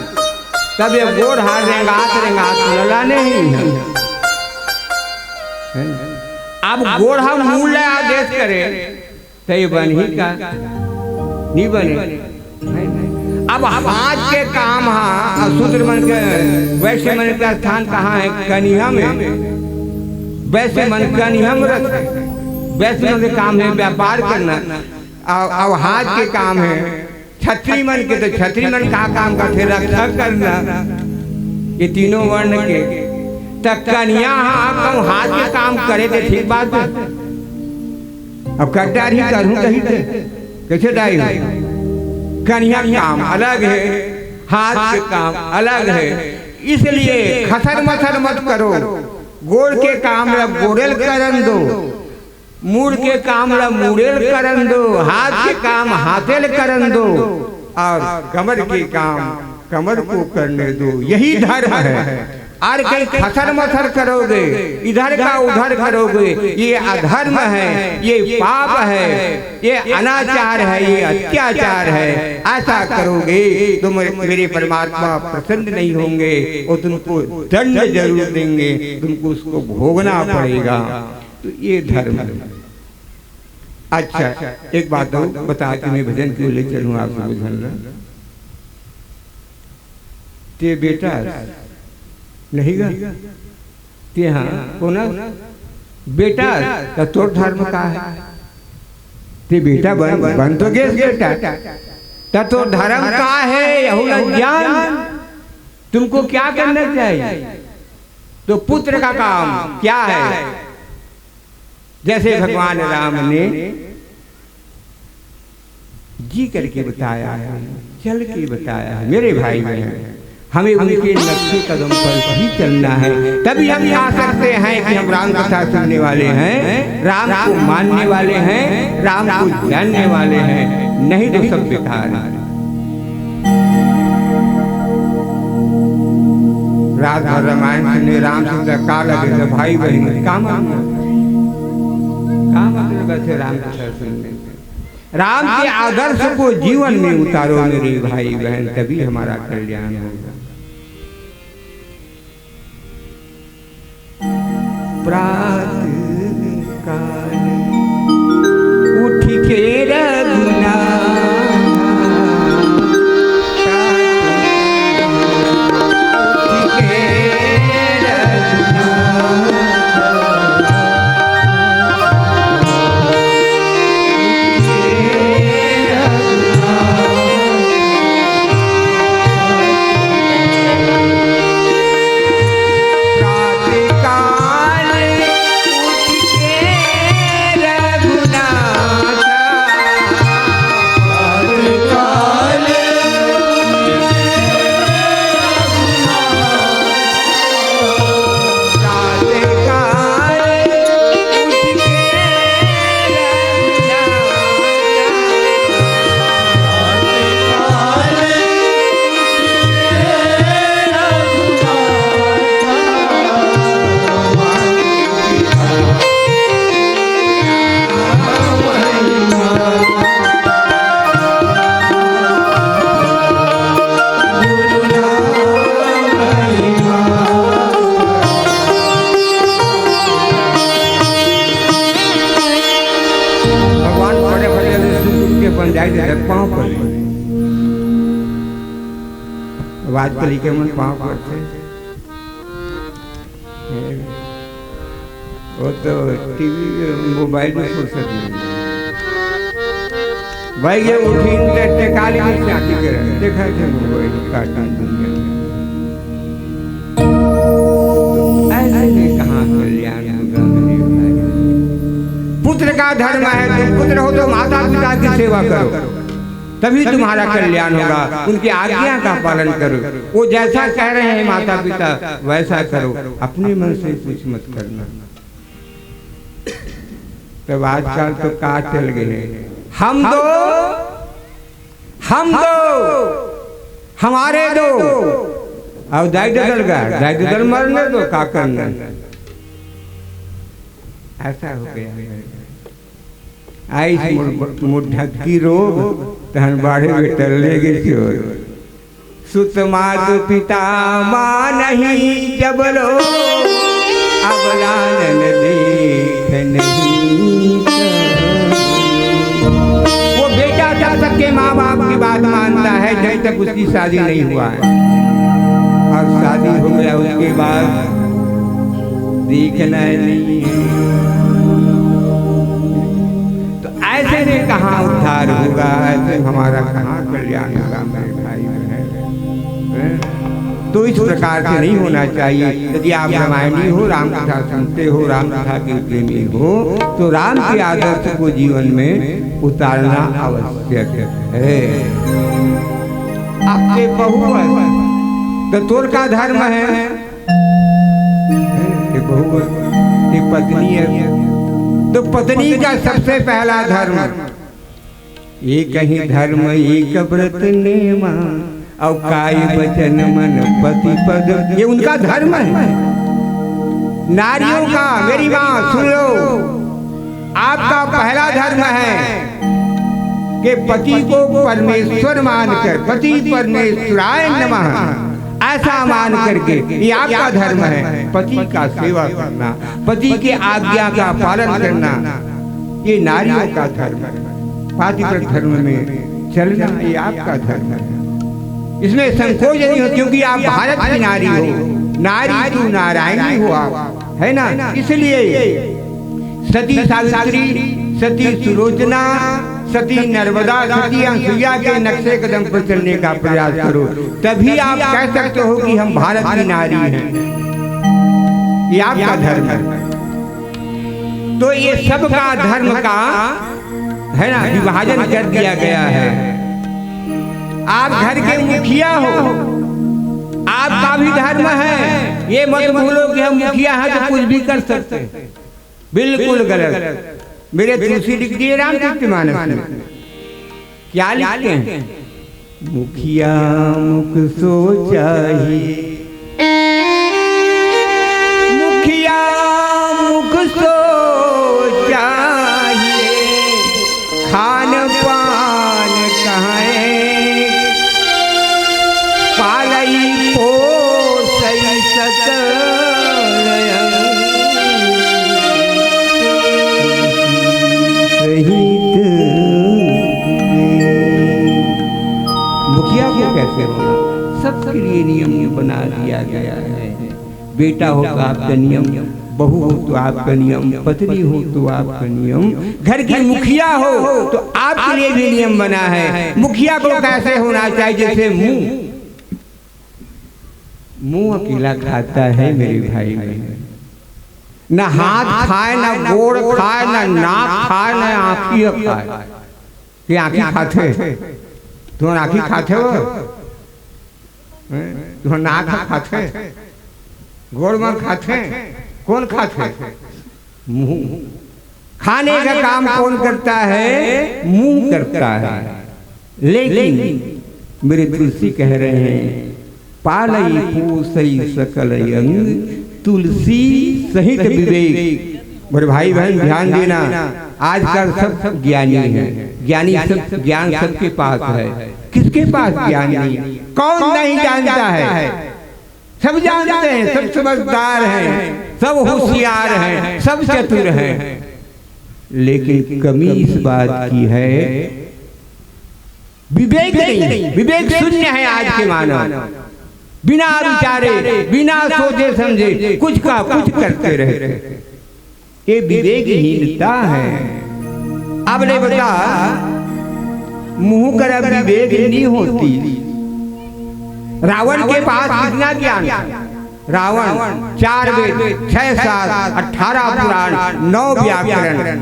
तब ये गोड़ हाथ रेंगात, रेंगात ललाने ही है। अब गोड़ ह मूड़ ल आदेश करे, त ये बनही का? नहीं बने। अब हाथ के काम ह, शूद्र मन के, वैश्य मन के स्थान कहाँ है? कनिहा में। वैश्य मन कनिहा में रथे। वैश्य मन के काम है व्यापार करना। अब, अब हाथ के काम है छत्री मन के, तो छत्री मन का काम करथे? रक्षा करना। ये तीनों वर्ण के। त कनिहा ह कहूँ हाथ के काम करे, ते ठीक बात है। अब कट्टार ही करहूँ कही थे, कइसे दाई हो? कनिहा काम अलग है, हाथ के काम अलग है, इसलिए खसर मसर मत करो। गोड़ के काम ला गोड़े ल करन दो, मूड़ के काम ला मूड़े ल करन दो, हाथ के काम हाथे ल करन दो, अउ कमर के काम कमर को करने दो, यही धर्म है। और कहीं खसर मसर करोगे, इधर का उधर करोगे, ये अधर्म है, ये पाप है, ये अनाचार है, ये अत्याचार है। ऐसा करोगे तो मेरे, मेरे परमात्मा प्रसन्न नहीं होंगे और तुमको दंड जरूर देंगे, तुमको उसको भोगना पड़ेगा। तो ये धर्म है। अच्छा, एक बात और बता के मैं भजन क्यों ले चलूँ आप सबो झन ला। ते बेटा नहीं गा, ते हाँ कोन बेटा, त तोर धर्म का है? ते बेटा बन, बन तो गेस बेटा, त तोर धर्म का है? यहू ला जान, तुमको क्या करना चाहिए? तो पुत्र का काम क्या है? जैसे भगवान राम ने जी करके बताया है, चल के बताया है। मेरे भाई बहन, हमें उनके नक्शे कदम पर ही चलना है, तभी हम कह सकते हैं कि हम राम कथा सुनने वाले हैं, राम को मानने वाले हैं, राम को जानने वाले हैं। नहीं तो सब बेकार है। रात भर रामायण सुने, राम सीता का लगे, तो भाई बहन का मतलब, का मतलब है राम कथा सुनने? राम के आदर्श को जीवन में उतारो मेरे भाई बहन, तभी हमारा कल्याण होगा। प्रातः काल उठ के रघुनाथ, प्रातः काल उठ के रघुनाथ। भगवान बड़े भले से सुख के बन जाए, जगत पाँव पर। अब आजकल के मन पाँव पड़ते। वो तो टीवी, मोबाइल में फुर्सत नहीं है। भाई, ये उठीन ते, ते काली में चाकी करे, देखा थे मोबाइल, कार्टून दुनिया में। ऐसे में कहाँ कल्याण होगा मेरे भाई? पुत्र का धर्म है, तुम पुत्र हो तो माता पिता की सेवा करो, तभी तुम्हारा कल्याण होगा। उनकी आज्ञा का पालन करो। वो जैसा कह रहे हैं माता पिता, वैसा करो। अपने मन से कुछ मत करना। तब आजकल तो का चल गए, हम दो, हम दो, हमारे दो, और दाई ददल का, दाई ददल मरने दो, का करना? ऐसा हो गया है। आइस मुड़-, मुड़ ढक्की रोग, तहन बाढ़े बेटा ले गए चोर। सुत मातु पिता मानहि जब लो, अब लालन देख नहीं। वो बेटा जब तक के माँ बाप की बात मानता है, जब तक उसकी शादी नहीं हुआ है, और शादी हो गया उसके बाद देखना नहीं है। तो ऐसे में कहाँ उद्धार होगा, ऐसे में हमारा कहाँ कल्याण होगा मेरे भाई बहन, हैं? तो इस प्रकार से नहीं होना चाहिए। यदि आप रामायणी हो, राम कथा सुनते हो, राम कथा के प्रेमी हो, तो राम के आदर्श को जीवन में उतारना आवश्यक है। आपके बहू है, तो तोर का धर्म है? ये बहू है, ये पत्नी है, तो पत्नी का सबसे पहला धर्म, एकहि धर्म एक व्रत नेमा, और काय वचन मन पति पद, ये उनका धर्म है। नारियों का, मेरी माँ सुन लो, आपका पहला धर्म है कि पति को परमेश्वर मानकर, पति परमेश्वराय नमः ऐसा मान करके, ये आपका धर्म है, पति का सेवा करना, पति की आज्ञा का पालन करना, ये नारियों का धर्म है। पातिव्रत धर्म में चलना, ये आपका धर्म है। इसमें संकोच नहीं हो, क्योंकि आप भारत की नारी हो, नारी तू नारायणी हो आप, है ना? इसलिए सती सावित्री, सती सुलोचना, सती नर्मदा, सती अनसुईया के नक्शे कदम पर चलने का प्रयास करो, तभी आप कह सकते हो कि हम भारत की नारी हैं। ये आपका धर्म है। तो ये सबका धर्म का, है ना, विभाजन कर दिया गया है। आप घर के मुखिया हो, आपका भी धर्म है। ये मत भूलो कि हम मुखिया हैं तो कुछ भी कर सकते हैं। बिल्कुल गलत। मेरे तुलसी लिख दिए रामचरित मानस में। क्या लिखते हैं? मुखिया मुख सोचा ही, मुखिया मुख सोचा ही, खान पान कहें पालई पोसई सकल अंग। सहित मुखिया को कैसे होना, सबके लिए नियम बना दिया गया है। बेटा हो तो आपका नियम, बहू हो तो आपका नियम, पत्नी हो तो आपका नियम, घर की मुखिया हो तो आपके लिए भी नियम बना है। मुखिया को कैसे होना चाहिए? जैसे मुंह, मुंह अकेला खाता है मेरे भाई बहन, ना हाथ खाए, ना गोड़ खाए, ना नाक खाए, ना आँखी खाए। ये आँखी खाथे, तुम आँखी खाथे हो, हैं? तुम नाक खाथे, गोड़ मन खाथे, कौन खाथे? मुंह। खाने का काम कौन करता है? मुंह करता है। लेकिन मेरे तुलसी कह रहे हैं, पालई पोसई सकल अंग, तुलसी सहित विवेक। मेरे भाई बहन, ध्यान देना, आजकल सब ज्ञानी हैं, ज्ञानी सब, ज्ञान सबके पास है। किसके पास ज्ञान नहीं? कौन नहीं जानता है? सब जानते हैं, सब समझदार हैं, सब होशियार हैं, सब चतुर हैं, लेकिन कमी इस बात की है, विवेक नहीं, विवेक शून्य है आज के मानव। बिना विचारे, बिना सोचे समझे कुछ का कुछ करते रहते हैं। ये विवेकहीनता है। अब ले बता, मुंह कर विवेक नहीं होती। रावण के पास कितना ज्ञान था? रावण चार वेद, छह शास्त्र, अठारह पुराण, नौ व्याकरण,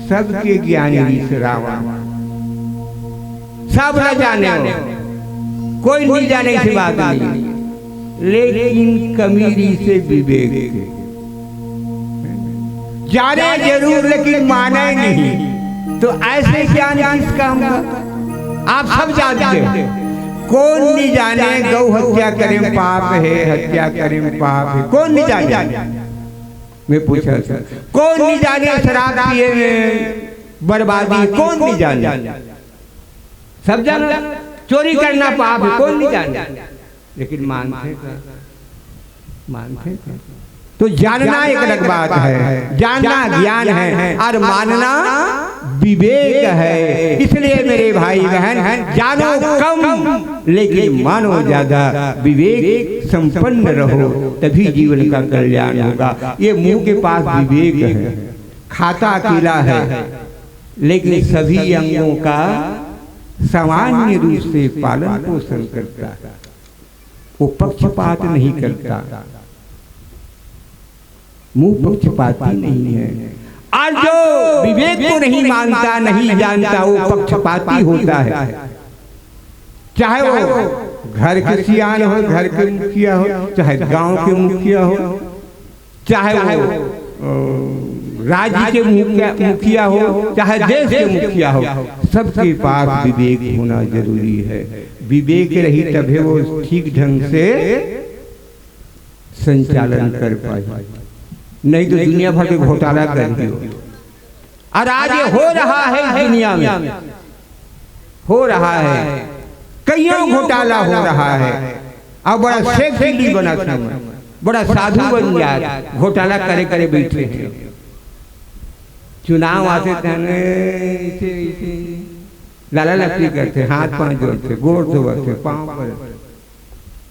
सबके ज्ञानी ऋषि रावण। सब न जाने हो, कोई नहीं जाने, ऐसी बात नहीं, लेकिन कमी ऋषि विवेक। जाने जरूर लेकिन माने नहीं, तो ऐसे ज्ञान किस काम का? आप सब जानते हो, कौन नहीं जाने गौ हत्या करे में पाप है, हत्या करे में पाप है, कौन नहीं जाने? मैं पूछा था, कौन नहीं जाने शराब पिए में बर्बादी, कौन नहीं जाने? सब जानो, चोरी करना पाप है, कौन नहीं जाने? लेकिन मानते का, मानते का। तो जानना एक अलग बात है, जानना ज्ञान है और मानना विवेक है। इसलिए मेरे भाई बहन, जानो कम लेकिन मानो ज्यादा, विवेक संपन्न रहो, तभी जीवन का कल्याण होगा। ये मुंह के पास विवेक है, खाता अकेला है, लेकिन सभी अंगों का सामान्य रूप से पालन पोषण करता है। वो पक्षपात नहीं करता, मुंह पक्षपाती नहीं है। और जो विवेक को नहीं मानता, नहीं जानता, वो पक्षपाती होता है। चाहे वो घर के सियान हो, घर के मुखिया हो, चाहे गांव के मुखिया हो, चाहे वो अ, राज्य के मुखिया, मुखिया हो, चाहे देश के मुखिया हो, सबके पास विवेक होना जरूरी है। विवेक रही तभे वो ठीक ढंग से संचालन कर पाई, नहीं तो दुनिया भर के घोटाला कर दियो। और आज ये हो रहा है इस दुनिया में, हो रहा है, कईयों घोटाला हो रहा है। अब बड़ा सेठ भी बना था, बड़ा साधु बन गया, घोटाला करे करे बैठे हैं। चुनाव आते थे, ऐसे ऐसे लाला लपटी करते, हाथ पांव जोड़ते, गोड़ धोवते, पांव पर।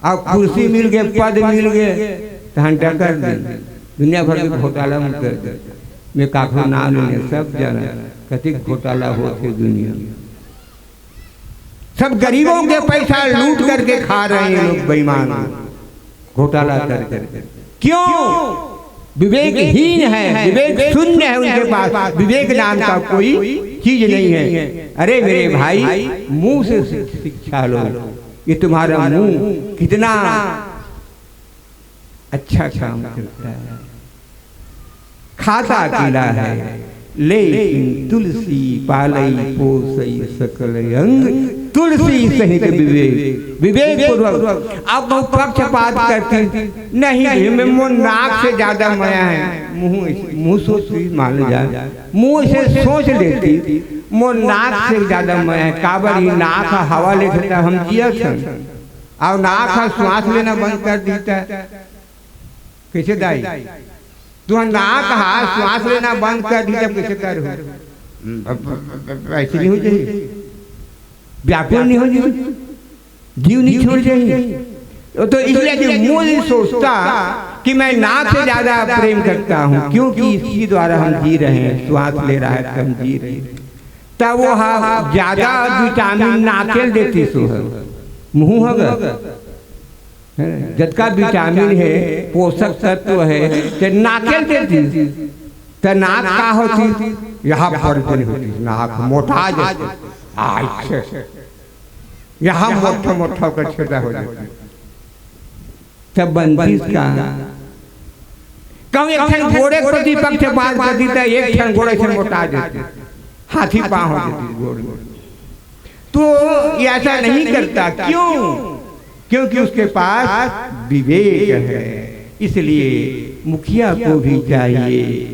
अब कुर्सी मिल गए, पद मिल गए, तो हंटा कर दे, दुनिया भर के घोटाला में कर दे। मैं काखो नाम लेने, सब जाना कतिक घोटाला होते दुनिया में। सब गरीबों के पैसा लूट करके खा रहे हैं लोग, बेईमान लोग, घोटाला कर करके। क्यों? विवेकहीन है, विवेक शून्य है उनके पास, विवेक नाम का कोई चीज नहीं है। अरे मेरे भाई, मुंह से शिक्षा लो। ये तुम्हारा मुंह कितना अच्छा काम करता है। खाता अकेला है, लेकिन तुलसी पालई पोसई सकल अंग, तुलसी सहित विवेक। विवेक पूर्वक। अब वो पक्षपात करती नहीं, मैं, मोर नाक से ज्यादा मया है, मुंह, मुंह सोच मान जाए, मुंह से सोच लेती, मोर नाक से ज्यादा मया है, काबर ये नाक ह हवा लेथे त हम जियत हन, अउ नाक ह श्वास लेना बंद कर दिही त। कैसे दाई? तुहर नाक ह श्वास लेना बंद कर दिही, तब कैसे कर हो? ऐसे नहीं हो जाही, व्याकुल नहीं हो जाही, जीव नहीं छोड़ जाही। तो, तो इसलिए कि मुंह नहीं सोचता कि मैं नाक से ज्यादा प्रेम करता हूं, क्योंकि इसके द्वारा हम जी रहे हैं, श्वास ले रहा है, हम जी रहे हैं। तब वो ह ज्यादा विटामिन नाकेल देती सो है, मुंह हग। है ना? जतका विटामिन है, पोषक तत्व है, ते नाकेल देती। ते नाक का होती? यहाँ पर बनी होती, नाक मोटा जाती। अच्छा, यहाँ मोटा मोटा होकर छेदा हो जाती। तब बनतीस का? कहूँ एक ठन गोड़े प्रति पक्षपात कर देता, एक ठन गोड़े से मोटा जाते, हाथी पाँव हो जाती गोड़ में। तो ये ऐसा नहीं करता। क्यों? क्योंकि उसके पास विवेक है। इसलिए मुखिया को भी चाहिए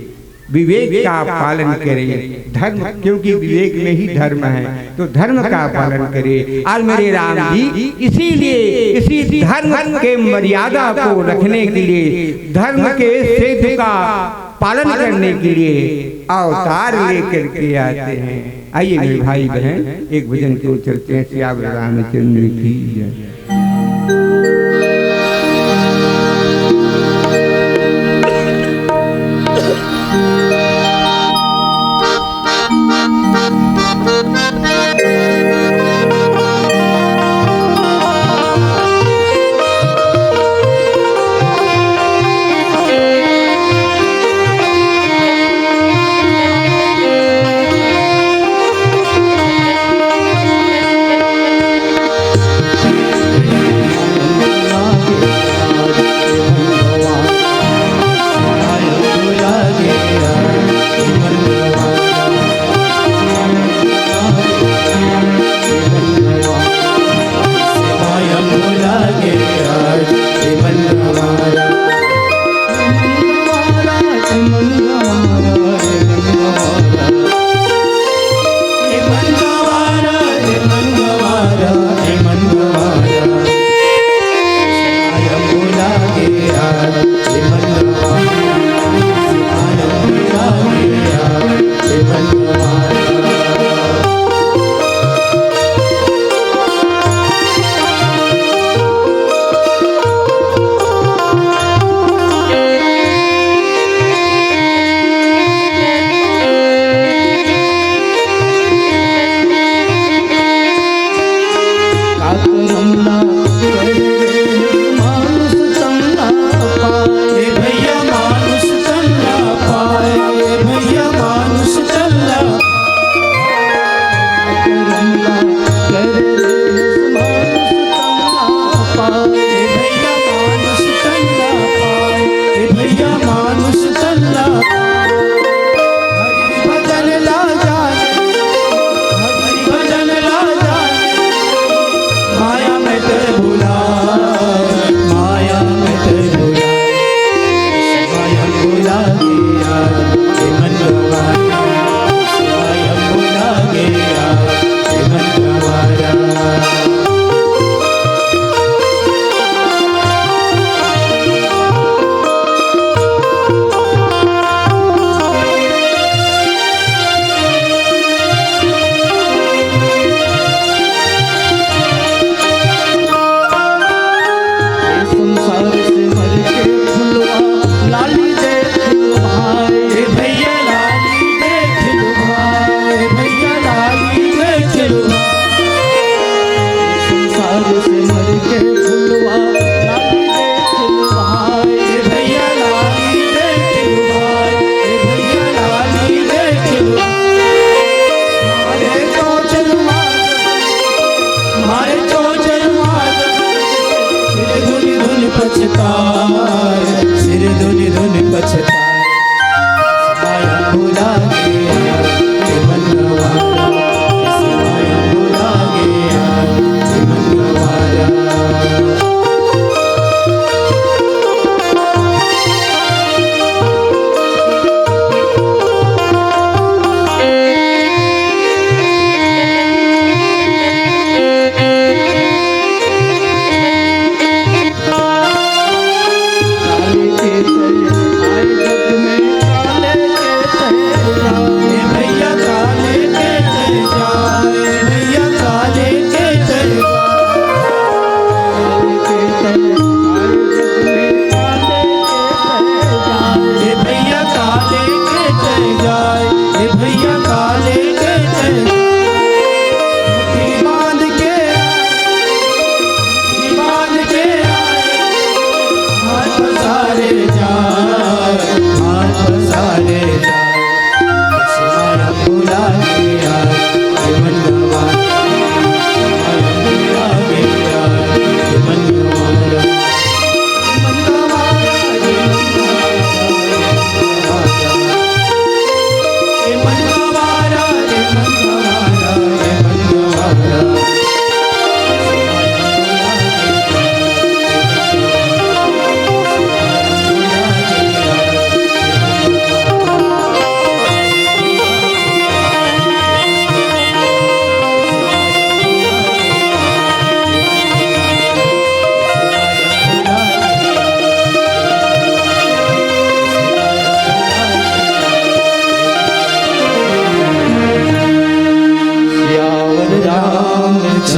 विवेक का पालन करे, धर्म, क्योंकि विवेक में ही धर्म है, तो धर्म का पालन करे। और मेरे राम जी, इसीलिए इसी धर्म के मर्यादा को रखने के लिए, धर्म के सेतु का पालन करने के लिए अवतार लेकर के आते हैं। आइए मेरे भाई बहन, एक भजन की ओर चलते हैं। सियावर रामचंद्र की जय।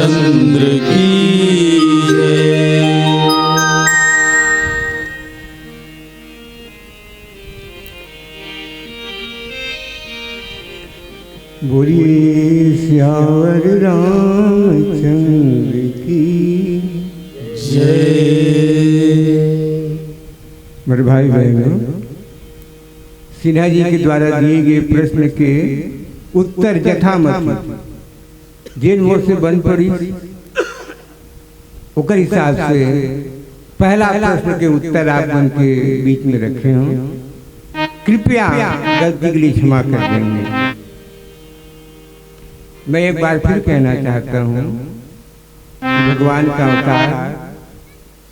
चंद्र की जय। बोलिए सियावर रामचंद्र की जय। मेरे भाई बहनों, सिन्हा जी के द्वारा दिए गए प्रश्न के उत्तर यथामति जेन मोर से बन पड़ी, ओकर हिसाब से पहला प्रश्न के उत्तर आप मन के बीच में रखे हूँ। कृपया गलती के लिए क्षमा कर देंगे। मैं एक बार फिर कहना चाहता हूँ, भगवान का अवतार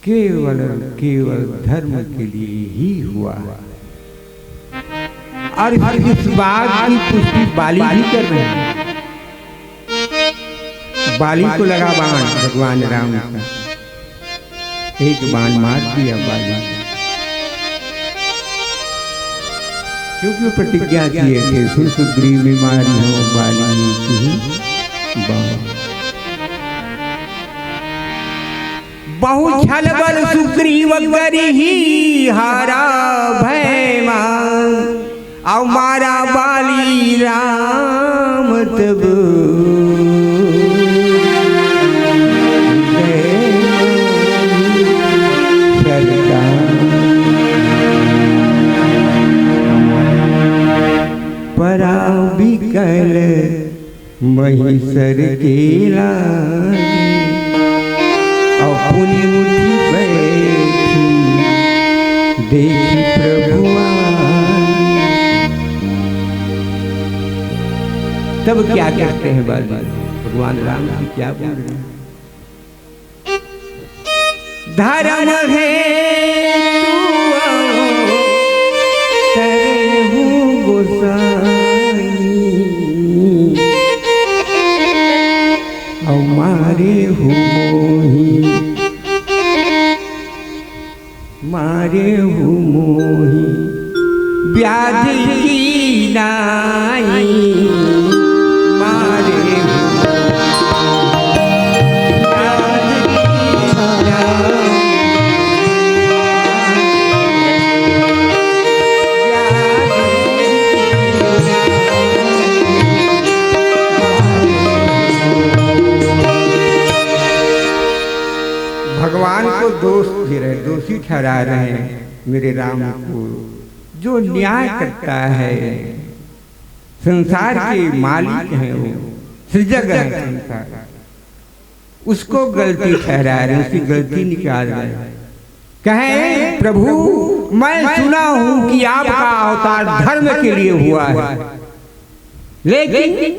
केवल, केवल धर्म के लिए ही हुआ है। और इस बात की पुष्टि बाली भी कर रहे हैं। बाली को लगा बाण भगवान राम का, एक बाण मार दिया बाली, क्योंकि वो प्रतिज्ञा किए थे, "सुन सुग्रीव मारी हो बाली की बाण।" बहु छल बल सुग्रीव करिही हारा भय मान, अउ मारा बाली राम तब। परा बिकल महीसर के लागी, अउ पुनि उठि बैठी देखि प्रभु आगी। तब क्या कहते हैं बाली? भगवान राम जी क्या बोल रहे हैं? धर्म हेतु अवतरहु गोसाई, अउ मारेहु मोहि, मारेहु मोहि व्याधि की नाई, मारेहु भगवान को दोष दे रहे, दोषी ठहरा रहे हैं मेरे राम को। जो न्याय करता है, संसार के मालिक हैं वो, सृजक है संसार, उसको गलती ठहरा रहे हैं, उसकी गलती निकाल रहे हैं। कहें, "प्रभु, मैं सुना हूं कि आपका अवतार धर्म के लिए हुआ है, लेकिन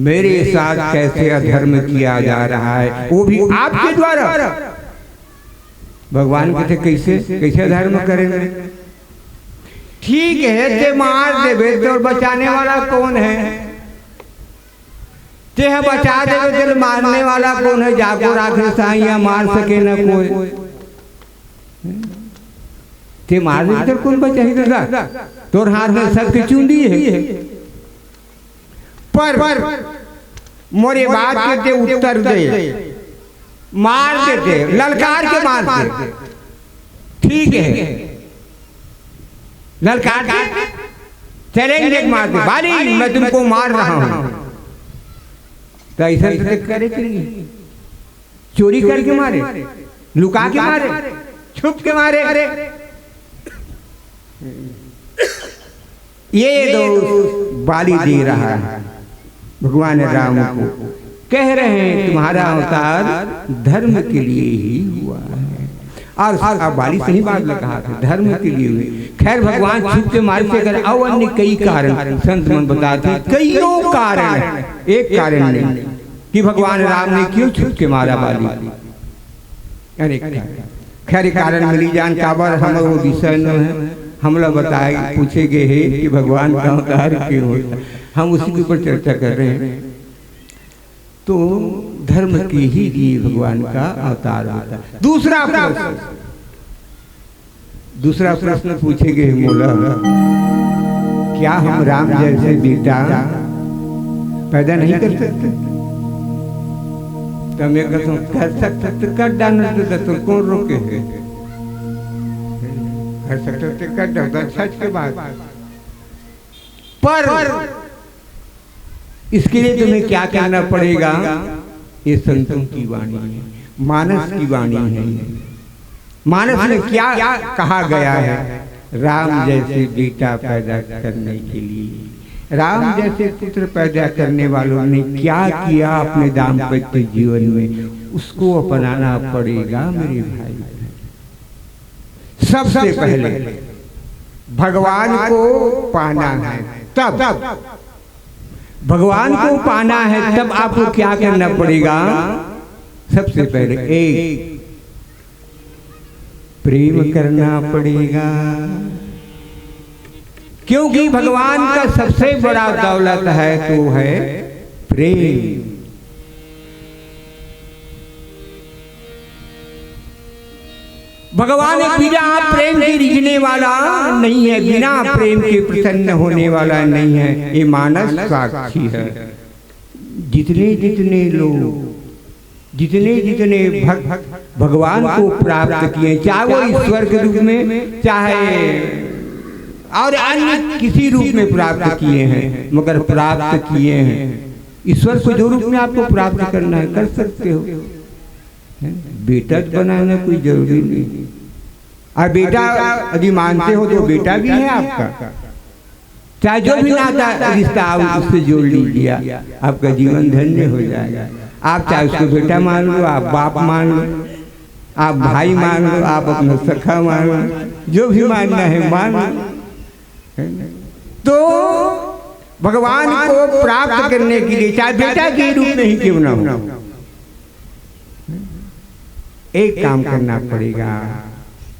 मेरे साथ कैसे अधर्म किया जा रहा है, वो भी आपके द्वारा।" भगवान कहते, "कैसे, कैसे अधर्म करेंगे? ठीक है, ते मार देबे, तो बचाने वाला कौन है? तेह बचा देबे, तेल मारने वाला कौन है? जाको राखे साइया, मार सके न कोई। ते मार देबे, तो कौन बचाही दादा? तोर हाथ में सबके चूंदी है।" पर मोरे बात के ते उत्तर दे, मार देते, ललकार के मार दे, ठीक है, ललकार दे, चैलेंज एक मार दे, "बाली, मैं तुमको मार रहा हूं।" तो ऐसा तो करे कि नहीं? चोरी करके मारे, लुका के मारे, छुप के मारे। ये दोष बाली दे रहा है भगवान राम को, कह रहे हैं, "तुम्हारा अवतार धर्म के लिए ही हुआ है।" और अब बाली सही बात लगा था, धर्म के लिए हुए। खैर, भगवान छुप के मारे थे, अगर और अन्य कई कारण संत मन बताते हैं, कईयों कारण है, एक कारण नहीं कि भगवान राम ने क्यों छुप के मारा बाली। अरे, खैर, कारण मिली जान काबर हम वो विषय न है, हमला बताए, पूछे गए है कि भगवान का अवतार क्यों होता, हम उसी के ऊपर चर्चा कर रहे हैं। तो धर्म के ही लिए भगवान का अवतार होता है। दूसरा प्रश्न, दूसरा प्रश्न पूछे गए मोला, क्या हम राम जैसे बेटा पैदा नहीं कर सकते? तो मैं कहता हूँ, कर सकते तो कर डालना, तो, तो कौन रोके है? कर सकते तो कर डालना, छठ के बाद। पर इसके लिए तुम्हें क्या करना पड़ेगा? ये संतों की वाणी है, मानस की वाणी है। मानस में क्या कहा गया है? राम जैसे बेटा पैदा करने के लिए, राम जैसे पुत्र पैदा करने वालों ने क्या किया अपने दाम्पत्य जीवन में, उसको अपनाना पड़ेगा मेरे भाई। सबसे पहले भगवान को पाना है, तब भगवान को पाना है, तब आपको क्या करना पड़ेगा? सबसे पहले एक, प्रेम करना पड़ेगा, क्योंकि भगवान का सबसे बड़ा दौलत है, तो है प्रेम। भगवान बिना प्रेम के रिझने वाला नहीं है, बिना प्रेम के प्रसन्न होने वाला नहीं है। ये मानस साक्षी है। जितने जितने लोग, जितने जितने भक्त भगवान को प्राप्त किए, चाहे वो ईश्वर के रूप में, चाहे और अन्य किसी रूप में प्राप्त किए हैं, मगर प्राप्त किए हैं। ईश्वर को जो रूप में आपको प्राप्त करना है, कर सकते हो। हैं? बेटा तो बनाना कोई जरूरी नहीं। और बेटा यदि मानते हो तो बेटा भी है आपका, चाहे जो भी नाता रिश्ता आप उससे जोड़ लीजिए, आपका जीवन धन्य हो जाएगा। आप चाहे उसको बेटा मान लो, आप बाप मान लो, आप भाई मान लो, आप अपना सखा मान लो, जो भी मानना है मान लो। है ना? तो भगवान को प्राप्त करने के लिए चाहे बेटा के रूप में ही क्यों ना हो, एक काम करना पड़ेगा,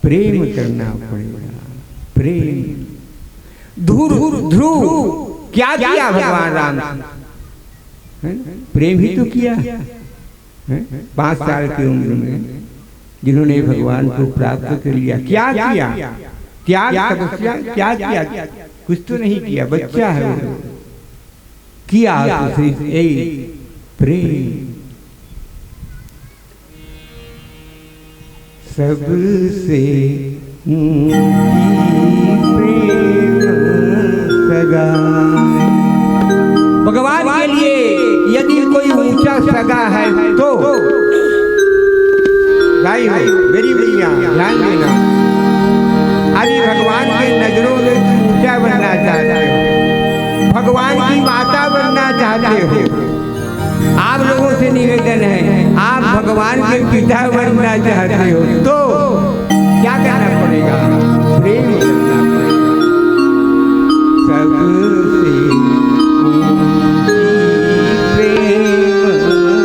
प्रेम करना पड़ेगा। प्रेम। ध्रुव, ध्रुव क्या किया भगवान राम से? है ना? प्रेम ही तो किया। हैं? पाँच साल की उम्र में जिन्होंने भगवान को प्राप्त कर लिया, क्या किया? त्याग, तपस्या क्या किया? कुछ तो नहीं किया, बच्चा है वो। किया तो सिर्फ एक प्रेम। सबसे ऊंची प्रेम सगा। भगवान के लिए यदि कोई ऊंचा सगा है तो, भाई हो, मेरी मैया, ध्यान देना, अभी भगवान के नजरों में तुम ऊंचा बनना चाहते हो, भगवान की माता बनना चाहते हो, आप लोगों से निवेदन है, आप भगवान के पिता बनना चाहते हो तो क्या करना पड़ेगा? प्रेम करना पड़ेगा। सबसे ऊंची प्रेम सगा।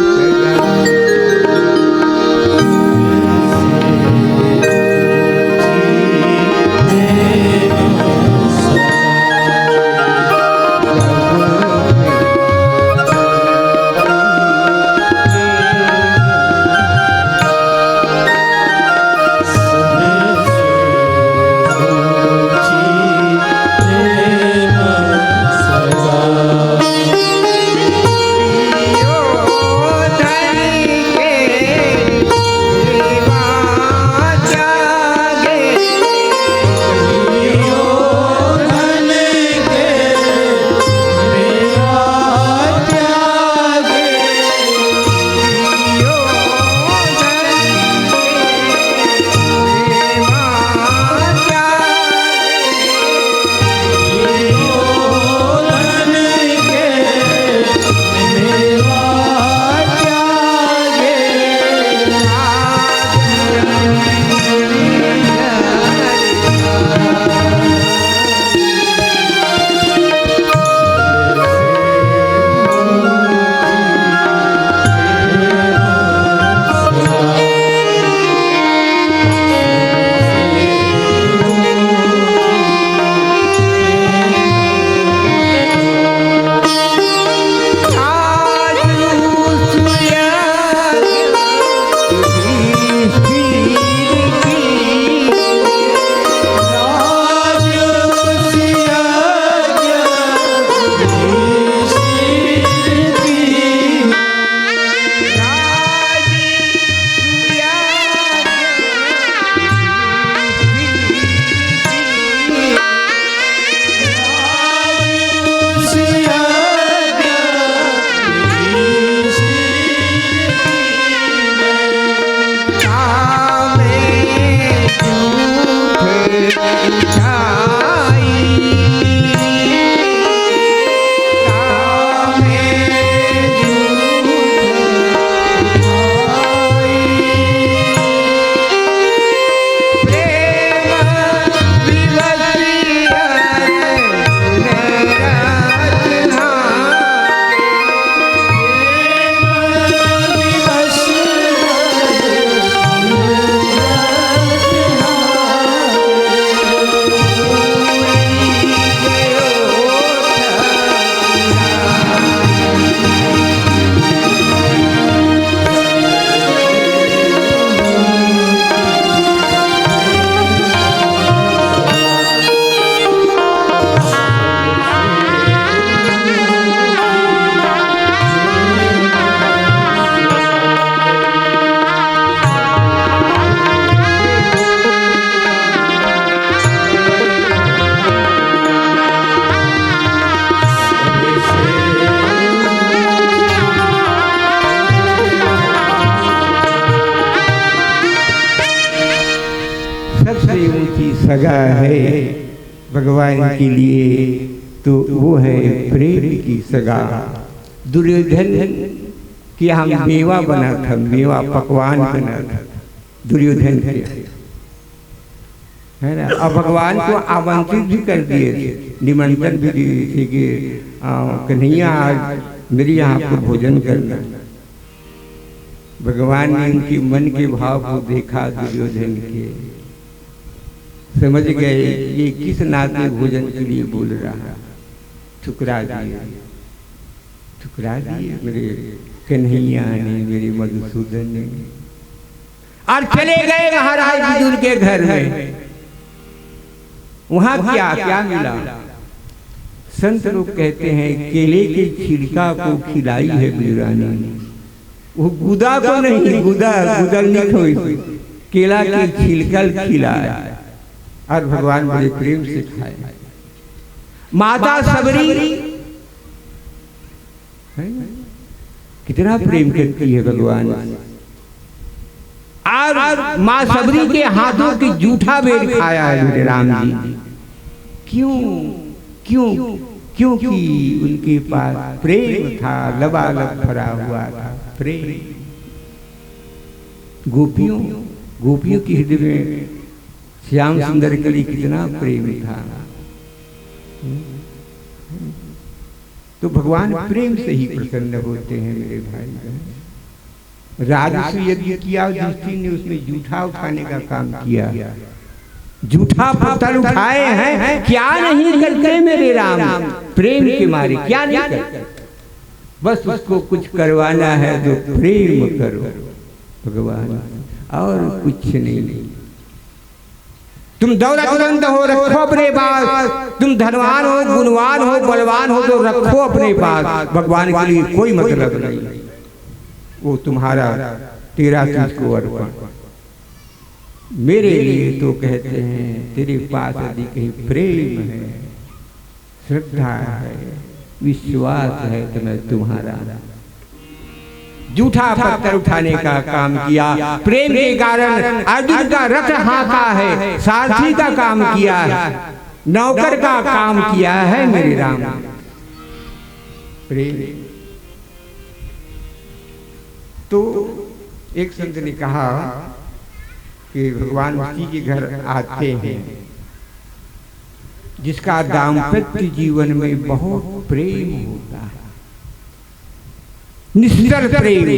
सगा है भगवान के लिए, तो वो है प्रेम की सगा। दुर्योधन के यहाँ मेवा बना था, मेवा पकवान बना था दुर्योधन के, है ना? और भगवान को आमंत्रित भी कर दिए थे, निमंत्रण भी दिए थे कि आ, कन्हैया, आज मेरे यहाँ आपको भोजन करना। भगवान ने उनके मन के भाव को देखा, दुर्योधन के, समझ गए ये किस नाते भोजन के लिए बोल रहा है। ठुकरा दिए, ठुकरा दिए मेरे कन्हैया ने, मेरे मधुसूदन ने। और चले गए महाराज विदुर के घर में। वहां क्या क्या मिला? संत लोग कहते हैं, केले के छिलका को खिलाई है विदुरानी ने। वो गुदा को नहीं, गुदा गुदा नहीं खोई, केला के छिलका खिलाया। और भगवान बड़े प्रेम से खाए। माता सबरी, है ना? कितना प्रेम करती है भगवान से। और माँ सबरी के हाथों की जूठा बेर खाया है मेरे राम जी। क्यों? क्यों? क्योंकि उनके पास प्रेम था, लबालब भरा हुआ था प्रेम। गोपियों, गोपियों के हृदय में श्याम सुंदर के लिए कितना प्रेम था। तो भगवान प्रेम से ही प्रसन्न होते हैं मेरे भाई बहन। राजस्व यज्ञ किया और दृष्टि ने उसमें जूठा उठाने का काम किया। जूठा पत्थर उठाए हैं, क्या नहीं करते मेरे राम, प्रेम के मारे क्या नहीं करते। बस उसको कुछ करवाना है तो प्रेम करो भगवान, और कुछ नहीं। तुम दौलतमंद हो, रखो अपने पास। तुम धनवान हो, गुणवान हो, बलवान हो, तो रखो अपने पास। भगवान के लिए कोई मतलब नहीं, वो तुम्हारा तेरा तुझको अर्पण। मेरे लिए तो कहते हैं, तेरे पास यदि कहीं प्रेम है, श्रद्धा है, विश्वास है, तो मैं तुम्हारा। जूठा पत्थर उठाने का काम किया, प्रेम के कारण अर्जुन का रथ हाँका है, सारथी का काम किया है, नौकर का काम किया है मेरे राम। प्रेम। तो एक संत ने कहा कि भगवान उसी के घर आते हैं जिसका दाम्पत्य जीवन में बहुत प्रेम होता है, निश्चल प्रेम,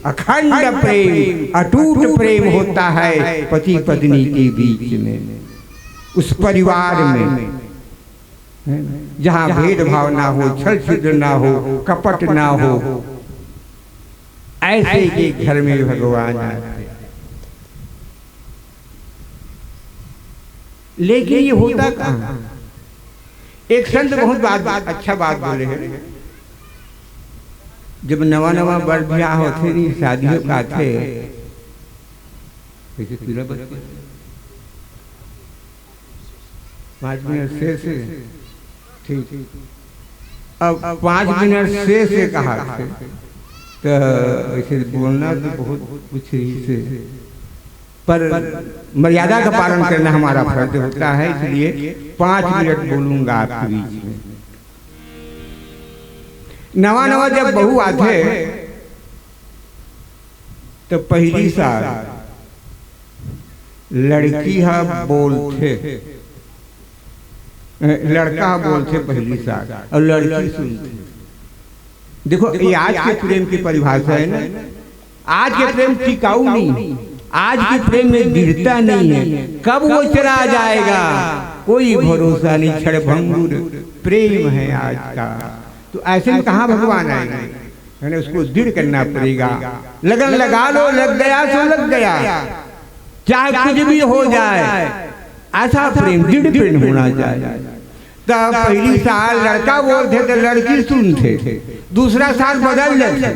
अखंड प्रेम, अटूट प्रेम होता है पति पत्नी के बीच में। उस परिवार में, है ना? जहाँ भेदभाव ना हो, छल छिद्र ना हो, कपट ना हो, ऐसे के घर में भगवान आते हैं। लेकिन ये होता कहाँ? एक संत बहुत बात, अच्छा बात बोले हैं। जब नवा नवा बर बियाह होथे, नहीं शादी हो पाथे, जैसे पीला बत्ती, पाँच मिनट शेष है। ठीक। अब पाँच मिनट शेष है कहा थे, तो ऐसे बोलना तो बहुत कुछ ही से, पर मर्यादा का पालन करना हमारा फर्ज होता है, इसलिए पाँच मिनट बोलूंगा आपके बीच में। नवा नवा जब बहू आथे, तो पहली साल लड़की हा बोलथे, ए, लड़का हा बोलथे पहली साल, और लड़की सुनथे। देखो, ये आज के प्रेम की परिभाषा है ना। आज के प्रेम टिकाऊ नहीं, आज के प्रेम में दृढ़ता नहीं है। कब वो चला जाएगा, कोई भरोसा नहीं। क्षणभंगुर प्रेम है आज का। तो ऐसे में कहाँ भगवान आएंगे? यानी उसको दृढ़ करना पड़ेगा। लगन लगा लो, लग गया सो लग गया, चाहे कुछ भी हो जाए, ऐसा प्रेम, दृढ़ प्रेम होना चाहिए। तब पहली साल लड़का बोलथे तो लड़की सुनथे, दूसरा साल बदल जाथे,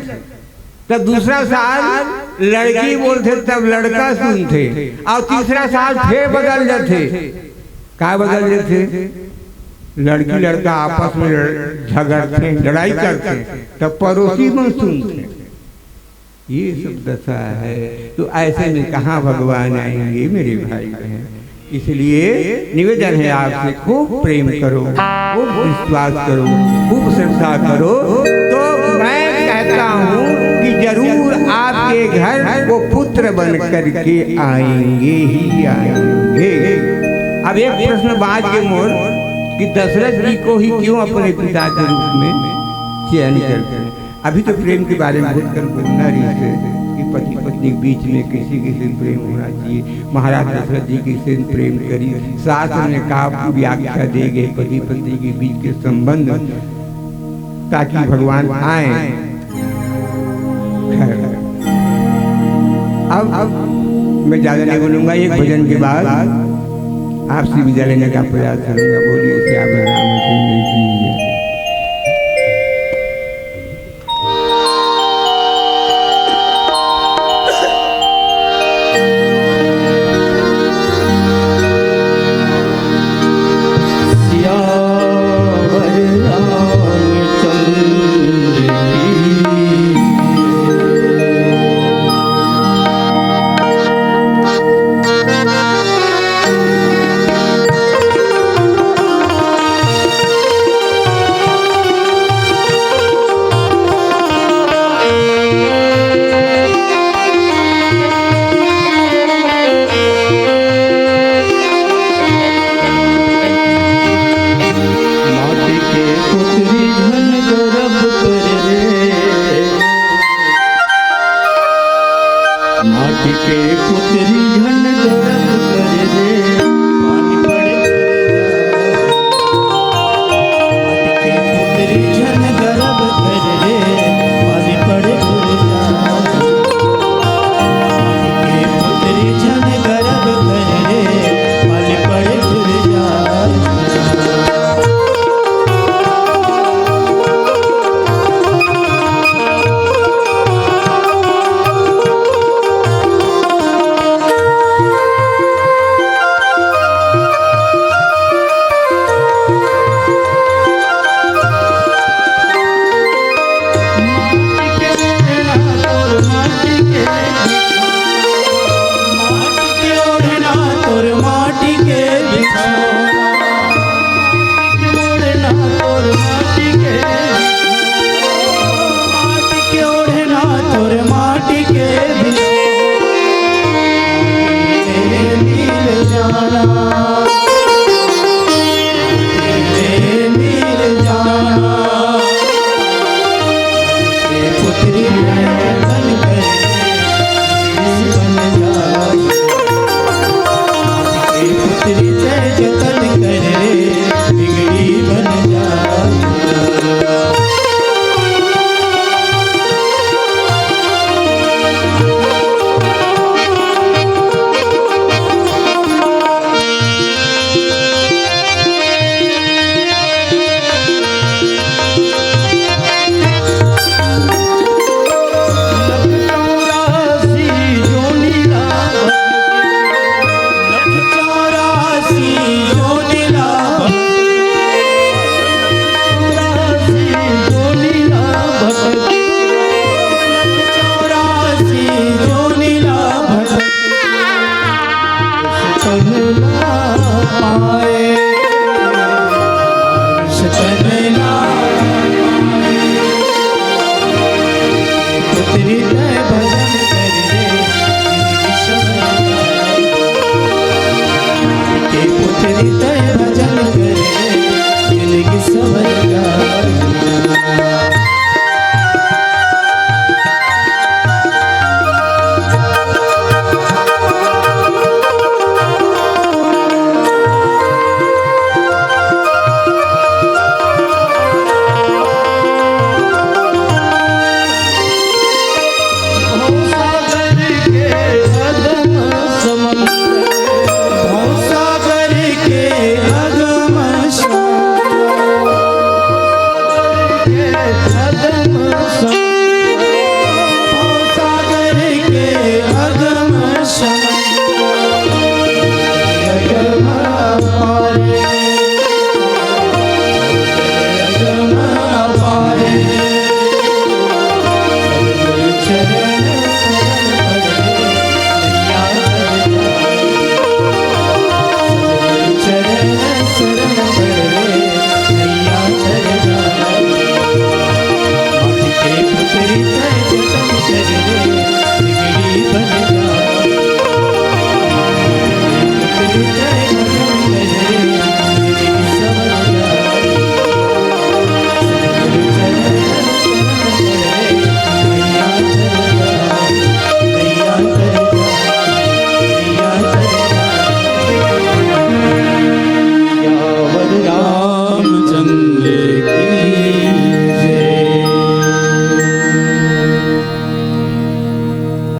तब दूसरा साल लड़की बोलथे तब लड़का सुनथे, और तीसरा साल फिर बदल जाथे। का बदल जाथे? लड़की लड़का आपस में लड़-, झगड़थे, लड़ाई करथे, तब पड़ोसी मन सुनथे। ये सब दशा है। तो ऐसे में कहाँ भगवान आएंगे मेरे भाई बहन? इसलिए निवेदन है आपसे, खूब प्रेम करो, खूब विश्वास करो, खूब श्रद्धा करो। तो मैं कहता हूँ कि जरूर आपके घर वो पुत्र बन करके आएंगे ही आएंगे। अब एक प्रश्न बाज के मोर कि दशरथ जी को ही क्यों अपने पिता के रूप में चयन करते हैं? अभी तो प्रेम के बारे में बहुत कन बोलना रहिस हे कि पति पत्नी के बीच में कैसे कैसे प्रेम होना चाहिए, महाराज दशरथ जी कैसे प्रेम करिस, शास्त्र में का व्याख्या दे गए पति पत्नी के बीच के संबंध, ताकि भगवान आए। खैर, अब, अब मैं ज्यादा नहीं बोलूंगा, एक भजन के बाद आपसे विदा लेने का प्रयास करूंगा। बोलिए सियावर रामचंद्र की जय।